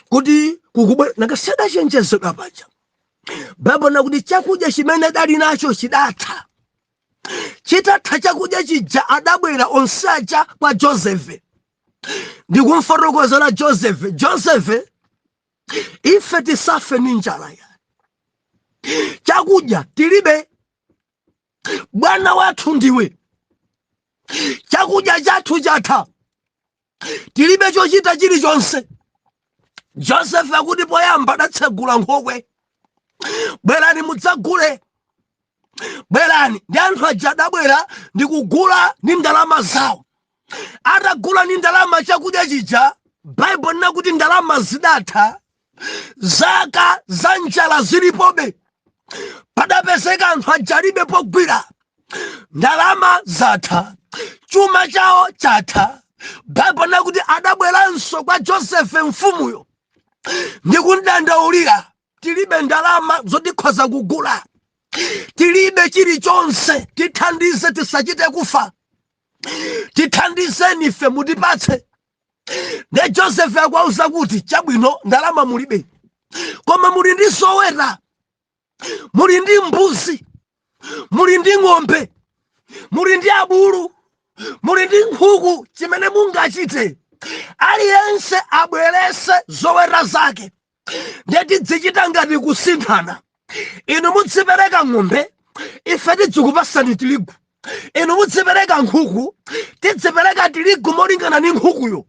kuti kukubwera nakasi, adachenjezedwa paja. Baibulo nakuti chakudya chimene adali nacho chidatha. Chitatha chakudya chija, adabwera onse aja kwa Josefe ndikumfotokozera Josefe: "Josefe, ife tisafe ni njala ya chakudya tilibe. Bwana wathu ndiwe, chakudya chathu chatha, tilibe chochita chilichonse." Josefe akuti poyamba adatsegula nkhokwe: "Bwerani mudzagule, bwerani." Ndi anthu aja adabwera ndi kugula ndi ndalama zawo. Atagula ndi ndalama chakudya chija, Baibulo linakuti ndalama zidatha, zaka za njala zilipobe. Padapezeka anthu ajalibe pogwira, ndalama zatha, chuma chawo chatha. Baibulo linakuti adabweranso kwa Josefe mfumuyo ndi kundandaulira: "Tilibe ndalama zotikhoza kugula, tilibe chilichonse, tithandize tisachite kufa, tithandizeni ife, mutipatse." Nde Josefe akuwauza kuti, "Chabwino, ndalama mulibe, koma muli ndi zoweta, muli ndi mbuzi, muli ndi ng'ombe, muli ndi abulu, muli ndi nkhuku. Chimene mungachite, aliyense abwerese zoweta zake, ndiye tidzichita ngati kusinthana. Inu mudzipereka ng'ombe, ife tidzikupasani tirigu. Inu mudzipereka nkhuku, tidzipereka tirigu molingana ndi nkhukuyo.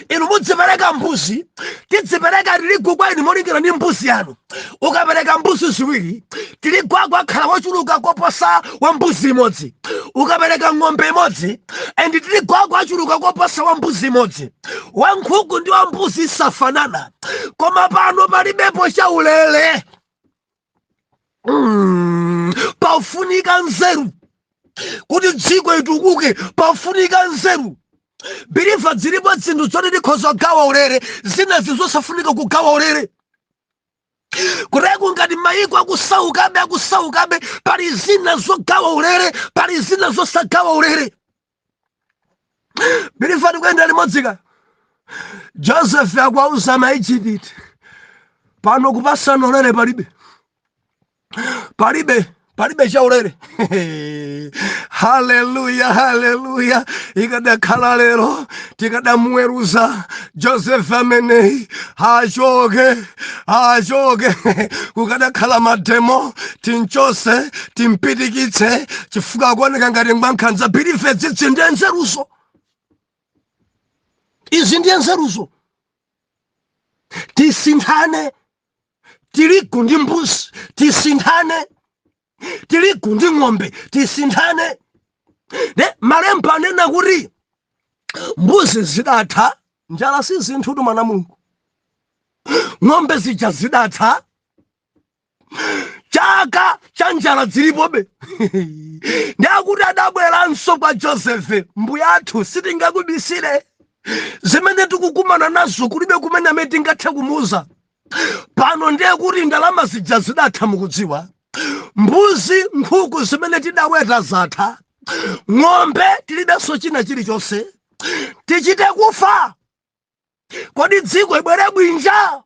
Inu mudzipereka mbuzi, tidzipereka tirigu kwa inu molingana ndi mbuzi yanu. Ukapereka mbuzi ziwiri, tirigu ako akhala wochuluka koposa wa mbuzi imodzi. Ukapereka ng'ombe imodzi, and tirigu ako achuluka koposa wa mbuzi imodzi. Wa nkhuku ndi wa mbuzi safanana, koma pano palibepo chaulere. Pafunika nzeru kuti dziko itukuke, pafunika nzeru, believer. Zilipo zinthu zoti tikhoza kugawa ulere, zina zinthu zosafunika kugawa ulere. Kuteko ngati mayiko akusaukabe, akusaukabe, pali zina zogawa ulere, pali zina zosagawa ulere. Believer, tikuyenda limodzika? Joseph akuauza Maijipiti: "Pano kupasana ulere palibe, palibe, palibe chaulere." Haleluya, haleluya! Ikadakhala lero, tikadamuweruza Joseph ameneyi, achoke, achoke. Kukadakhala ma demo, tinchose, timpitikitse, chifukwa akuoneka ngati ngwankhanza. Believer, dzidzi ndiye nzeruzo, izi ndiye nzeruzo. Tisinthane tirigu ndi mbuzi, tisinthane tirigu ndi ng'ombe, tisinthane. Ne malemba anena kuti mbuzi zidatha. Njala si zinthu, mwana Mulungu. Ng'ombe zija zidatha, chaka cha njala zilipobe. Ndakuti Akuti adabweranso kwa Josefe, mbuyathu, sitingakubisire zimene tikukumana nazo, kulibe kumene amene tingathe kumuuza. Pano ndiye kuti ndalama zija zidatha, mukudziwa, mbuzi, nkhuku zimene tidaweta zatha, ng'ombe tilibenso, china chilichonse. Tichite kufa? Kodi dziko ibwere bwinja?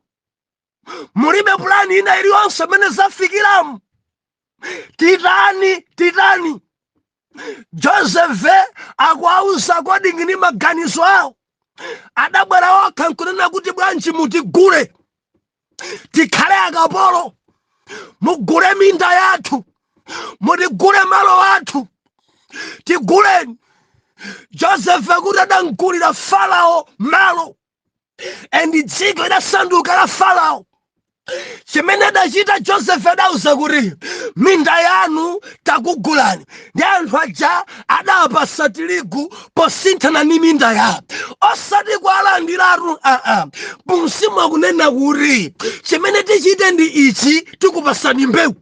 Mulibe pulani ina iliyonse imene zafikiramu? Titani, titani? Josefe akuauza according ndi maganizo awo. Adabwera okha nkunena kuti, bwanji mutigule tikhale akapolo? Mugule minda yathu, mutigule malo athu, tiguleni. Josefe kuti adamgulira Farao malo and dziko idasanduka la Farao. Chimene adachita Joseph, adauza kuti minda yanu takugulani, ndi anthu aja adapasa tirigu posinthana ndi minda yawo, osati kuwalandiratu. Aa, mumsimu akunena kuti chimene tichite ndi ichi: tikupasani mbewu,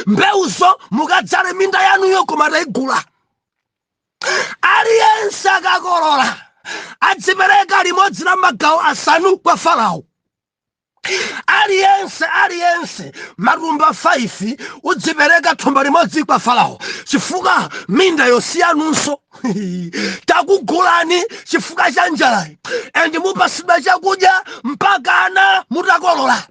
mbewuzo mukadzale minda yanuyo, koma tayigula. Aliyense akakolola adzipereka limodzi la magawo asanu kwa Farao. Aliyense, aliyense, matumba 5, udzipereka thumba limodzi kwa Farao, chifukwa minda yosiyanunso takugulani chifukwa cha njalayi, and mupasidwa chakudya mpaka ana mutakolola.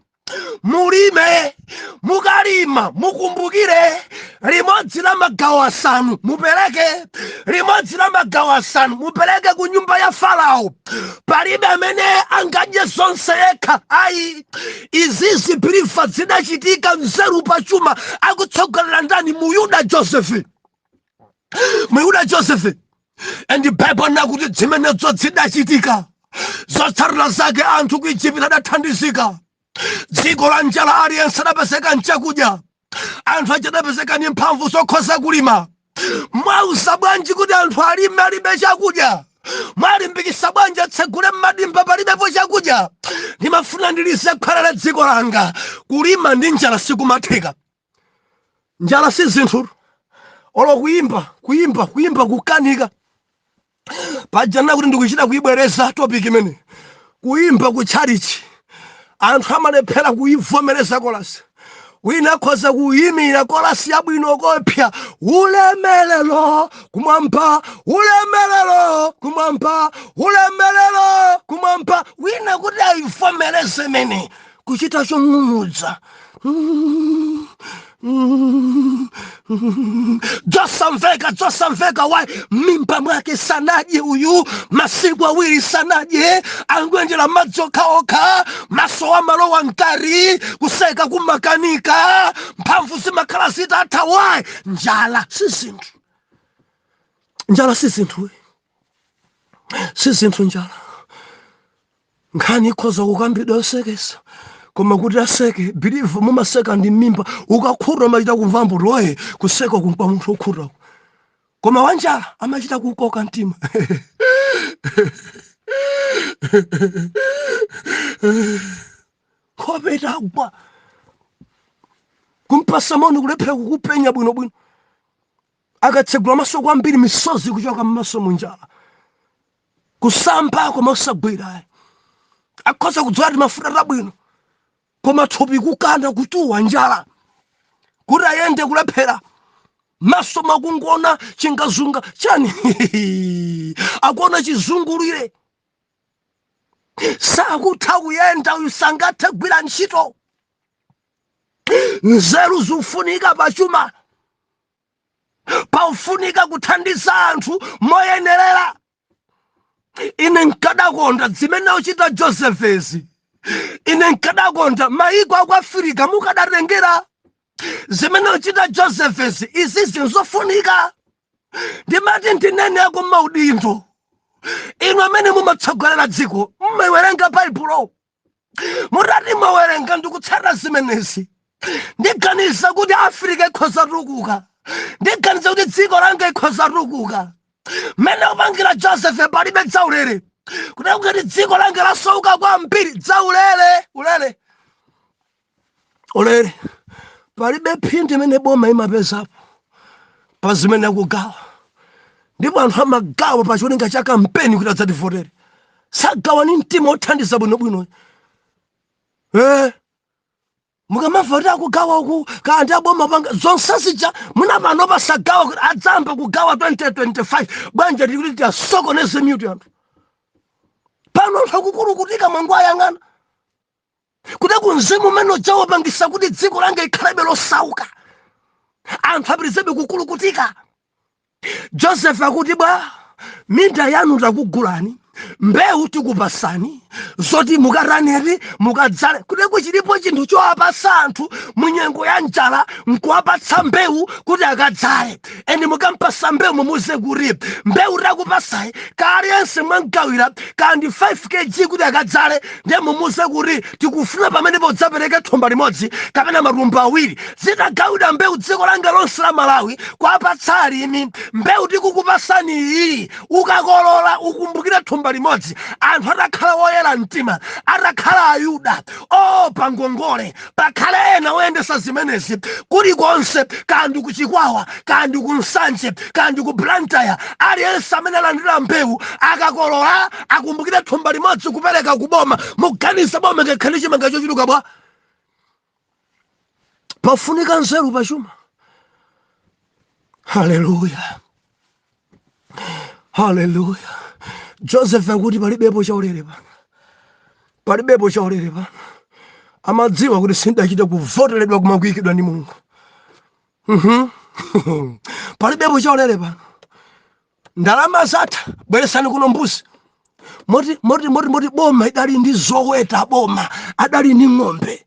Mulime, mukalima mukumbukire limodzi la magawo asanu mupereke, limodzi la magawo asanu mupereke ku nyumba ya Farao. Palibe amene angadye zonse yekha, ayi. Izizi bilifa zidachitika nzeru pachuma akutsogolera ndani? Muyuda Joseph, Muyuda Joseph. And Bible nakuti zimenezo zidachitika, zotsatira zake anthu ku Egypt adathandizika. Dziko la njala, aliyense adapezeka nchakudya, anthu aja adapezeka ndi mphamvu zokhoza kulima. Mwauza bwanji kuti anthu alime alibe chakudya? Mwalimbikisa bwanji atsegule m'madimba palibepo chakudya? Ndimafuna ndilize khwala la dziko langa. Kulima ndi njala sikumatheka. Njala si zinthu. Olo kuyimba, kuyimba, kuyimba kukanika. Paja nakuti ndikuchita kuyibwereza topic imene kuyimba ku tchalichi anthu amalephera kuyivomereza kolasi. Wina akhoza kuyimira kolasi yabwino kopya, ulemelero kumwamba, ulemelero kumwamba, ulemelero kumwamba. Wina kuti ayivomereze imene kuchita chong'ung'udza zosamveka, zosamveka. Why? Mimba mwake sanadye uyu masiku 2, sanadye, angoyendera madzi okhaokha, maso amalowa mkari, kuseka kumakanika, mphamvu zimakhala zitatha. Why? Njala si zinthu, njala si zinthu, si zinthu njala. Nkhani ikhoza kukambidwa yosekesa, koma kuti aseke, believe, mumaseka ndi mimba. Ukakhuta amachita kumva mbuti oye, kuseka kumpa munthu okhutako, koma wanjala amachita kukoka mtima. Nkhope itagwa, kumpasa moni kulephera kukupenya bwinobwino, akatsegula maso kwambiri, misozi kuchoka mmaso munjala. Kusamba koma usagwira, akhoza kudzola ti mafuta tabwino, koma thupi kukana, kutuwa, njala, kuti ayende kulephera, maso makunguona chingazunga chani, akuona chizungulire, sakutha kuyenda uyu, sangathe kugwira ntchito. Nzeru zikufunika pachuma, paufunika kuthandiza anthu moyenerera. Ine nkadakonda zimene uchita Josephezi, ine nkadakonda maiko aku Afirika mukadatengera zimene uchita Josephezi. Izi zinzofunika. Ndimati ndineneko maudindo, inu amene mumatsogolera dziko, mmawerenga Baibulo, mutati mwawerenga ndikutsata zimenezi, ndiganiza kuti Afrika ikhoza tukuka, ndiganiza kuti dziko langa ikhoza tukuka. Mmene kupangira Joseph, palibe dzaulere kuti ngati dziko langa lasauka kwambiri, dzaulere, ulere, ulere. Palibe phindu imene boma imapezapo. Pa zimene akugawa, ndipo anthu amagawa pa cholinga cha kampeni kuti adzativotere, sagawa ni mtima othandiza bwinobwino. Mukamamva kuti akugawa uku kandi aboma panga zonse zija, mwina pano pasagawa kuti adzamba kugawa 2025. Bwanja tikuti tiasokoneze mitu anthu pano, anthu akukulukutika mwangu ayang'ana kuti kumzimu umene udzawapangisa kuti dziko lange likhalebe losauka, anthu apitizebe kukulukutika. Joseph akuti, "Bwa minda yanu takugulani, mbewu tikupasani zoti mukataneti mukadzale." Kuti kuchilipo chinthu chowapasa anthu munyengo ya njala nkuwapatsa mbewu kuti akadzale. Eni mukampasa mbewu, mumuze kuti mbewu takupasayi, kaliyense mwamgawira kandi 5 kg kuti akadzale, ndiye mumuze kuti tikufuna pamene podzapereka thumba limodzi kapena matumba 2. Zitagawidwa mbewu dziko langa lonse la Malawi, kwapatsa alimi mbewu, tikukupasani iyi, ukakolola ukumbukire thumba limodzi. Anthu atakhala woyera mtima, atakhala Ayuda opa ngongole, pakhale ena oyendesa zimenezi kulikonse, kandi kuChikwawa, kandi ku Nsanje, kandi ku Blantyre, aliyense amene alandira mbewu akakolola akumbukire thumba limodzi kupereka kuboma. Muganiza boma ngakhale chimanga chochuluka bwa? Pafunika nzeru pachuma. Haleluya, haleluya! Joseph akuti palibepo chaulere pano, palibepo chaulere pano. Amadziwa kuti sindachite kuvoteredwa koma kuyikidwa ndi Mulungu. Palibepo chaulere pano. Ndalama zatha, bweresani kuno mbuzi. Moti boma idali ndi zoweta, boma adali ndi ng'ombe.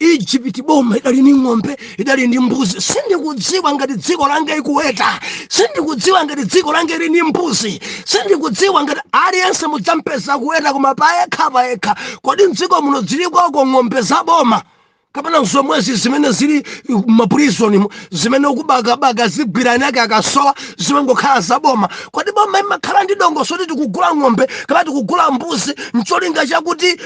Egypt boma idali ndi ng'ombe, idali ndi mbuzi. Sindikudziwa ngati dziko langa ikuweta, sindikudziwa ngati dziko langa ili ndi mbuzi, sindikudziwa ngati aliyense mudzampeza kuweta, koma payekha payekha. Kodi mdziko muno zilikoko ng'ombe za boma kapena zomwezi zimene zili maprizoni, zimene ukubakabaka zigwirani ake akasowa, zimangokhala zaboma? Kodi boma imakhala ndi dongosolo kuti tikugula ng'ombe kapena tikugula mbuzi ncholinga chakuti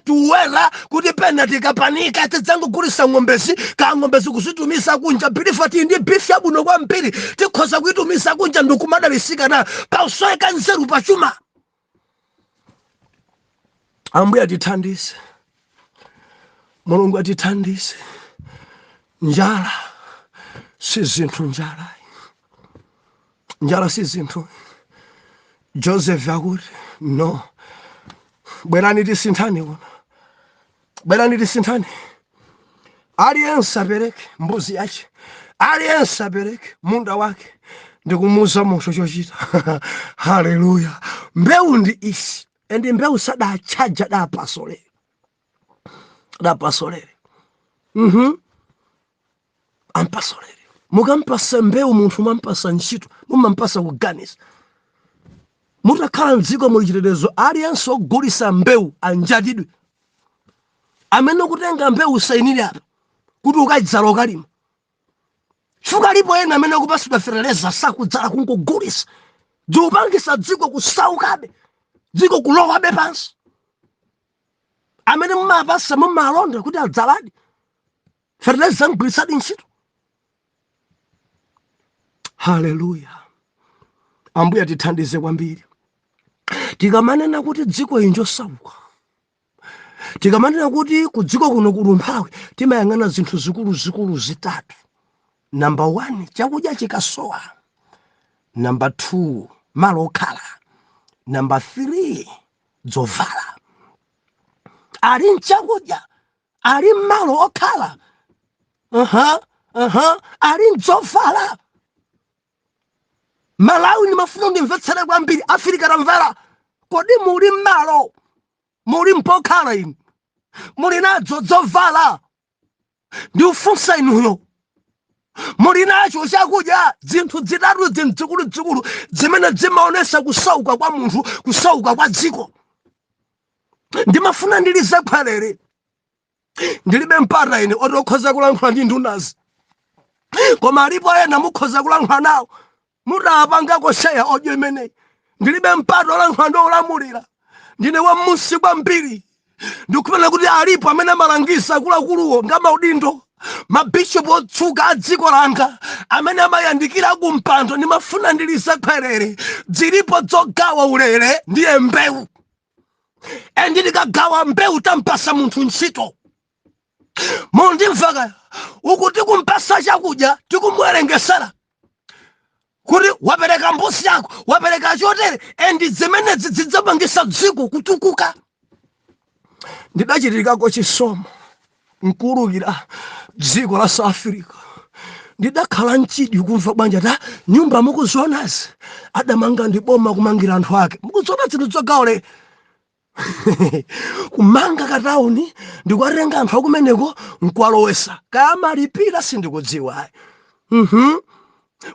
tiwera kuti pena tikapanika tidzangogulisa ng'ombezi ka ng'ombezi kuzitumiza kunja? Beef, tili ndi beef yabwino kwambiri, tikhoza kuitumiza kunja ndikumadalisika nayo. Pausoweka nzeru pachuma. Ambuye atithandize, Mulungu atithandize. Njala si zinthu, njala, njala si zinthu. Joseph akuti, "No, bwerani tisinthane kuno, bwerani tisinthane. Aliyense apereke mbuzi yache, aliyense apereke munda wake." Ndikumuuza munthu chochita. Haleluya! Mbewu ndi isi, and mbewu sadachaja, dapasolere, dapasolere. Ampasolere. Mukampasa mbewu munthu, mwampasa ntchito, mumampasa kuganiza. Mutakhala mdziko muli chitetezo, aliyense ogulisa mbewu anjatidwe. Amene kutenga mbewu, usayinire apa kuti ukadzala, ukalima, chifukwa alipo ena amene akupasidwa fertilizer sakudzala, kungogulisa. Dziupangisa dziko kusaukabe, dziko kulowabe pansi. Amene mumapasa, mumalonda kuti adzaladi fertilizer, mgwirisadi ntchito. Haleluya! Ambuye atithandize kwambiri. Tikamanena kuti dziko ili njosauka, tikamanena kuti ku dziko kuno kuli umphawi, timayang'ana zinthu zikuluzikulu zitatu. Number 1, chakudya chikasowa. Number 2, malo okhala. Number 3, dzovala. Ali mchakudya, ali mmalo okhala, ali mdzovala. Malawi, ndimafuna ndimvetsere kwambiri. Afirika, tamvera. Kodi muli mmalo, muli mpokhala inu, muli nadzo dzovala? Ndiufunsa inuyo, muli nacho chakudya? Zinthu zitatu zikuluzikulu zimene zimaonesa kusauka kwa munthu, kusauka kwa dziko. Ndimafuna ndilize khwalere. Ndilibe mpata ine oti okhoza kulankhula ndi ndunazi, koma alipo ena mukhoza kulankhula nawo mutapangako share audio imeneyi. Ndilibe mpata olankhula ndi olamulira, ndine wammunsi kwambiri. Ndikupena kuti alipo amene amalangiza akuluakuluwo nga maudindo. Mabishopu otchuka a dziko langa amene amayandikira kumpando, ndimafuna ndilize khwerere. Zilipo zogawa ulere, ndiye mbewu. And tikagawa mbewu, tampasa munthu ntchito. Mundimva kaya? Uku tikumpasa chakudya, tikumuwerengesera kuti wapereka mbuzi yako, wapereka chotere, and zimenezi zidzapangisa dziko kutukuka. Ndidachitikako chisomo nkuwulukira dziko la South Africa. Ndidakhala mchidwi kumva bwanja ta nyumba mukuzionazi adamanga ndi boma kumangira anthu ake. Mukuziona zinthu zogawole, kumanga katawuni, ndikuwatenga anthu akumeneko nkuwalowesa. Kaya malipira, sindikudziwa.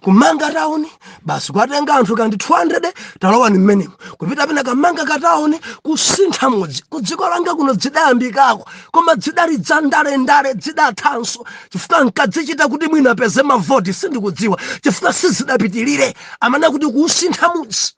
Kumanga tawuni basi, kuwatenga anthu kandi 200, talowani mmenemo. Kupita pena, kamanga katawuni, kusintha mudzi. Ku dziko langa kuno zidayambikako, koma zidali za ndalendale, zidathanso chifukwa nkadzichita kuti mwina apeze mavoti, sindikudziwa chifukwa sizidapitilire. Amene kuti kusintha mudzi,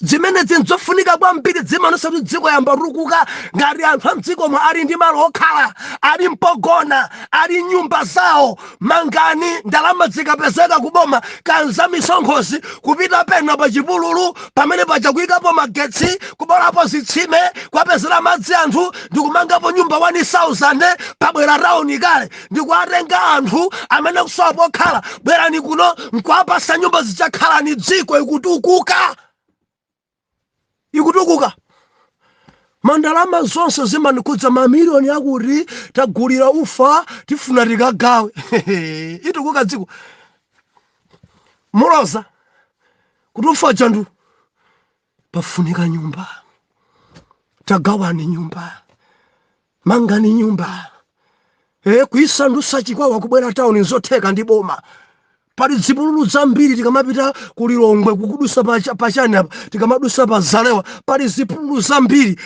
zimene zinzofunika kwambiri, zimanonsa kuti dziko yamba tukuka ngati anthu a mdzikomo ali ndi malo okhala, ali mpogona, ali nyumba zawo. Mangani, ndalama zikapezeka kuboma kanza misonkhozi, kupita pena pa chipululu pamene paja, kuyikapo magetsi, kubolapo zitsime, kwapezera madzi anthu, ndikumangapo nyumba 1000. Pabwera tauni kale, ndikuwatenga anthu amene kusowa pokhala, bwerani kuno, nkuwapasa nyumba zichakhalani. Dziko ikutukuka, ikutukuka. Mandalama zonse zimanikhudza, mamiliyoni akuti tagulira ufa, tifuna tikagawe. Itukuka dziko muloza kuti ufa jandu. Pafunika nyumba, tagawani nyumba, mangani nyumba. Kuisandusa Chikwawa kubwera tauni nzotheka ndi boma. Pali zipululu zambiri. Tikamapita ku Lilongwe, kukudusa pachani apa, tikamadusa pa Zalewa, pali zipululu zambiri.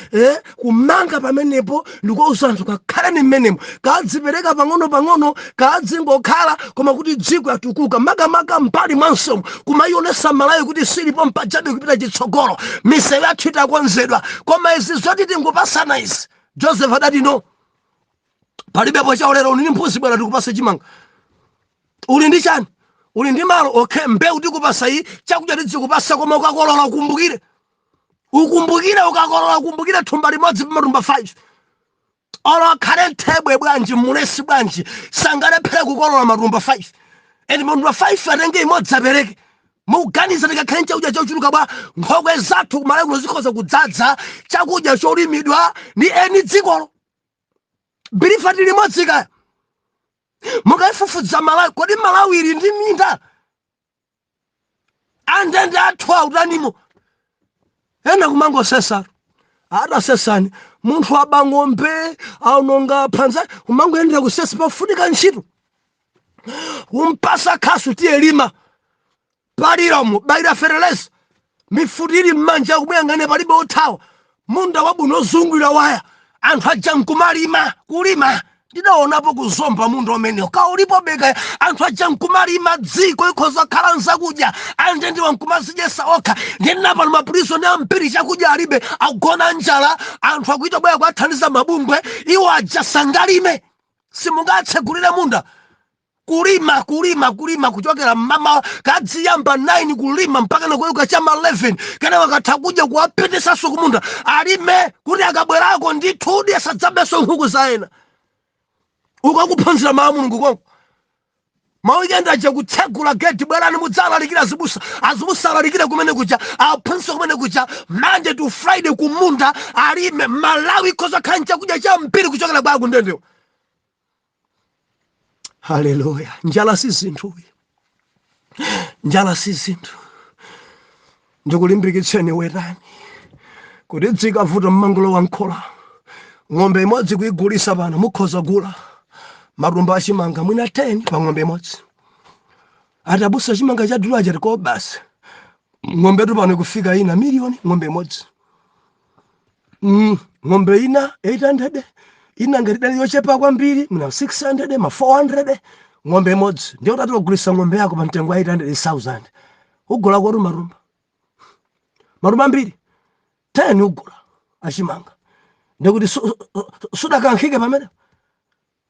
Kumanga pamenepo ndikuwauza anthu, kakhaleni mmenemo, kadzipereka pang'ono pang'ono, kadzingokhala, koma kuti dziko yatukuka. Makamaka mbali mwansomo, kumayionesa Malawi kuti silipo mpajabe kupita chitsogolo, misewu yathu itakonzedwa. Koma izi zoti tingupasana izi, Joseph adati no, palibepo chaulere. Uli ndi mbuzi, bwera tikupase chimanga. Uli ndi chani? Uli ndi malo? Okay, mbewu tikupasa iyi, chakudya tidzikupasa, koma ukakolola ukumbukire, ukumbukire, ukakolola ukumbukire thumba limodzi pamatumba 5. Olo akhale nthebwe bwanji, mulesi bwanji, sangalephere kukolola matumba 5, and matumba 5 atenge imodzi apereke. Mukuganiza tikakhale chakudya chochuluka bwa? Nkhokwe zathu kumalawi kuno zikhoza kudzadza chakudya cholimidwa ndi eni dzikolo. Bilifati limodzi kaya. Mukaifufudza Malawi, kodi Malawi ili ndi minda? Andende athu autanimo? Ena kumangosesa, atasesani. Munthu aba ng'ombe, aononga phanza, kumangoyendera kusesa. Pafunika ntchito, kumpasa khasu, tiye lima paliramo, bayira fereleza, mifuti ili m'manja kumuyang'ane, palibe othawa. Munda wabwino ozungulira waya, anthu aja nkumalima. Kulima ndidaonapo kuzomba munda umenewo kaulipo beka, anthu aja nkumalima. Dziko ikhoza kukhala nzakudya, andendiwa nkumazidyesa okha. Ndinapano ma prison ambiri chakudya alibe, akugona njala. Anthu akuita bwera kuathandiza mabungwe, iwo aja sangalime. Simungatsegulire munda kulima, kulima, kulima kuchokera mama kadziyamba 9 kulima mpaka nakuyoka chama 11, kana wakatha kudya kuwapitisanso kumunda alime, kuti akabwerako ndithudi asadzabenso nkhuku za ena. Ukakuphunzira mawu a Mulungu konko, ma weekend aja kutsegula gate, bwerani mudzalalikira azibusa. Azibusa alalikire kumene kuja, aphunzitse kumene kuja, Monday to Friday kumunda alime. Malawi ikhoza khala chakudya chambiri kuchokera kwa akundendewa. Haleluya! Njala si zinthu, njala si zinthu. Ndikulimbikitseni, wetani kuti dzikavuta mmangulo wa nkhola. Ng'ombe imodzi kuigulisa pano, mukhoza gula matumba achimanga mwina 10 pa ng'ombe imodzi. Atabusa, chimanga chadula chati ko basi, ng'ombetu pano ikufika ina miliyoni ng'ombe imodzi. Ng'ombe ina 800, ina ngati dali yochepa kwambiri mina 600, ma 400 ng'ombe imodzi. Ndiyo utati wagulisa ng'ombe yako pa mtengo wa 800,000, ugula kotu matumba, matumba ambiri 10 ugula achimanga. Ndikuti sudakankhike pamene.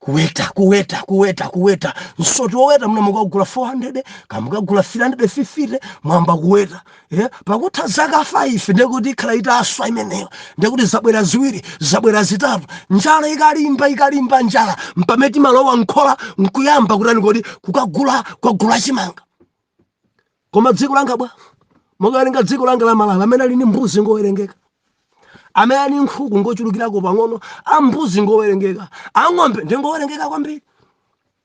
Kuweta, kuweta, kuweta, kuweta. Msoti woweta muna mukagula 400, kamukagula 350, mwamba kuweta. Yeah? Pakutha zaka 5 ndekuti ikhala itaswa imeneyo, ndekuti zabwera ziwiri, zabwera zitatu. Njala ikalimba, ikalimba njala, mpamene timalowa nkhola nkuyamba kutani kodi? Kukagula, kukagula chimanga. Koma dziko langa bwa, mukawerenga dziko langa la Malawi, amene ali ndi mbuzi ngowerengeka, amene ali nkhuku ngochulukirako pang'ono, ambuzi ngowerengeka, ang'ombe ndingowerengeka kwambiri.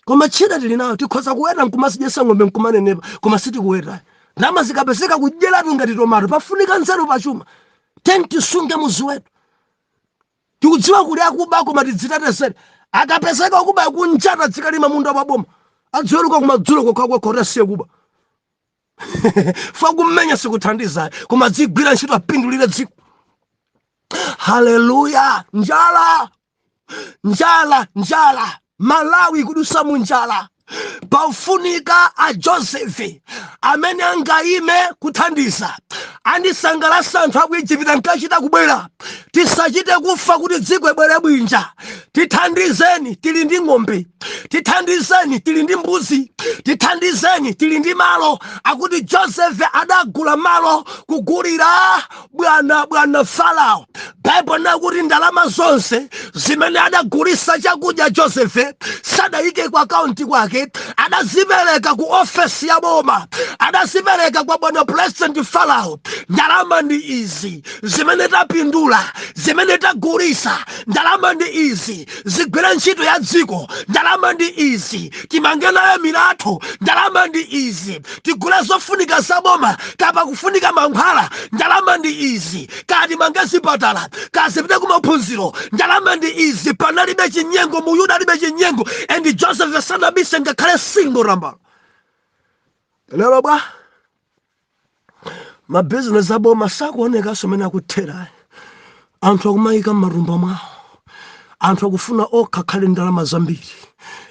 Koma tchida tili nayo, tikhoza kuweta nkumazidyesa ng'ombe nkumanenepa, koma sitikuweta. Ndalama zikapezeka kudyeratu ngati tomato. Pafunika nzeru pachuma. Teni tisunge muziweto. Tikudziwa kuli akuba, koma tidzitetezere. Akapezeka akuba kunjata, dzikalima munda wa boma, adziweruka kumadzulo kokha kokha, asiye kuba. Fa kumenya sikuthandiza, koma dzigwira ntchito apindulire dziko. Haleluya! Njala, njala, njala! Malawi kudusa mu njala. Pafunika a Joseph amene angayime kuthandiza. Andisangalasa anthu aku Igupto ankachita kubwera. Tisachite kufa kuti dziko ibwere bwinja. Tithandizeni, tili ndi ng'ombe. Tithandizeni, tili ndi mbuzi. Tithandizeni, tili ndi malo. Akuti Joseph adagula malo kugulira bwana Farao. Baibulo nakuti ndalama zonse zimene adagulisa chakudya Joseph sadayike ku akaunti kwake, adazipereka ku ofesi ya boma, adazipereka kwa bwana President Farao. Ndalama ndi izi zimene tapindula, zimene tagulisa. Ndalama ndi izi, zigwire ntchito ya dziko. Ndalama ndi izi, timange nayo milatho. Ndalama ndi izi, tigule zofunika za boma. Kapa kufunika mankhwala, ndalama ndi izi. Kati mange zipatala, kazipite kumaphunziro, ndalama ndi izi. Panalibe chinyengo mu Yuda, alibe chinyengo, and Joseph sanabise ngakhale single tambala. Lero bwa, mabizinesi aboma sakuonekanso mene akuthera. Anthu akumayika m'matumba mwawo. Anthu akufuna okha akhale ndalama zambiri,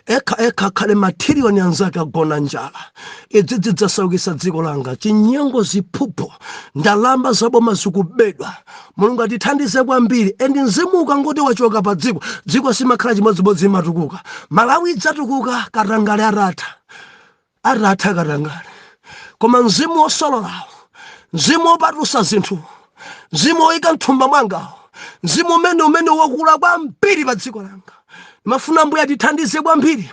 ekha ekha akhale matiriyoni, anzake agona njala. Idzi zidzasaukitsa dziko langa. Chinyengo, ziphuphu, ndalama zaboma zikubedwa. Mulungu atithandize kwambiri. And mzimu ukangoti wachoka pa dziko, dziko simakhala chimodzimodzi, imatukuka. Malawi idzatukuka katangale atatha, atatha katangale. Koma mzimu wosololawo, mzimu wopatusa zinthu, mzimu woyika mthumba mwangawo, mzimu umene wakula kwambiri pa dziko langa, mafuna Mbuye atithandize kwambiri.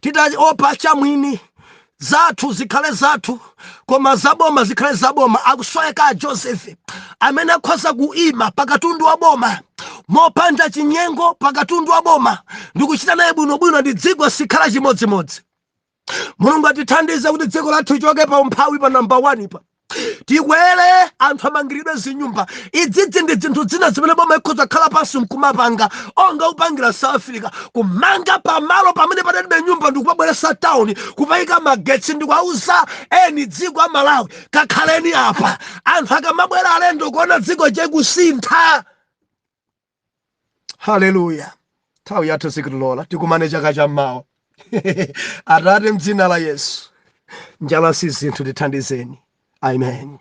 Titaopa chamwini, zathu zikhale zathu, koma zaboma zikhale zaboma. Akusweka Joseph amene akhoza kuima pakatundu wa boma mopanda chinyengo, pakatundu wa boma ndikuchita naye bwinobwino, ndi dziko sikhala chimodzimodzi. Mulungu atithandize kuti dziko lathu lichoke pa umphawi pa namba 1 pa, tikwere, anthu amangiridwe zinyumba. Idzidzi ndi zinthu zina zimene boma ikhoza kukhala pansi nkumapanga onga upangira South Africa, kumanga pamalo pamene padalibe nyumba ndikupabweresa town, kupayika magetsi, ndikuauza eni dziko a Malawi, kakhaleni apa. Anthu akamabwera alendo kuona dziko chekusintha. Haleluya! Nthawi yathu sikutilola. Tikumane chaka chammawa. Atate, mdzina la Yesu, njala si zinthu, tithandizeni. Amen.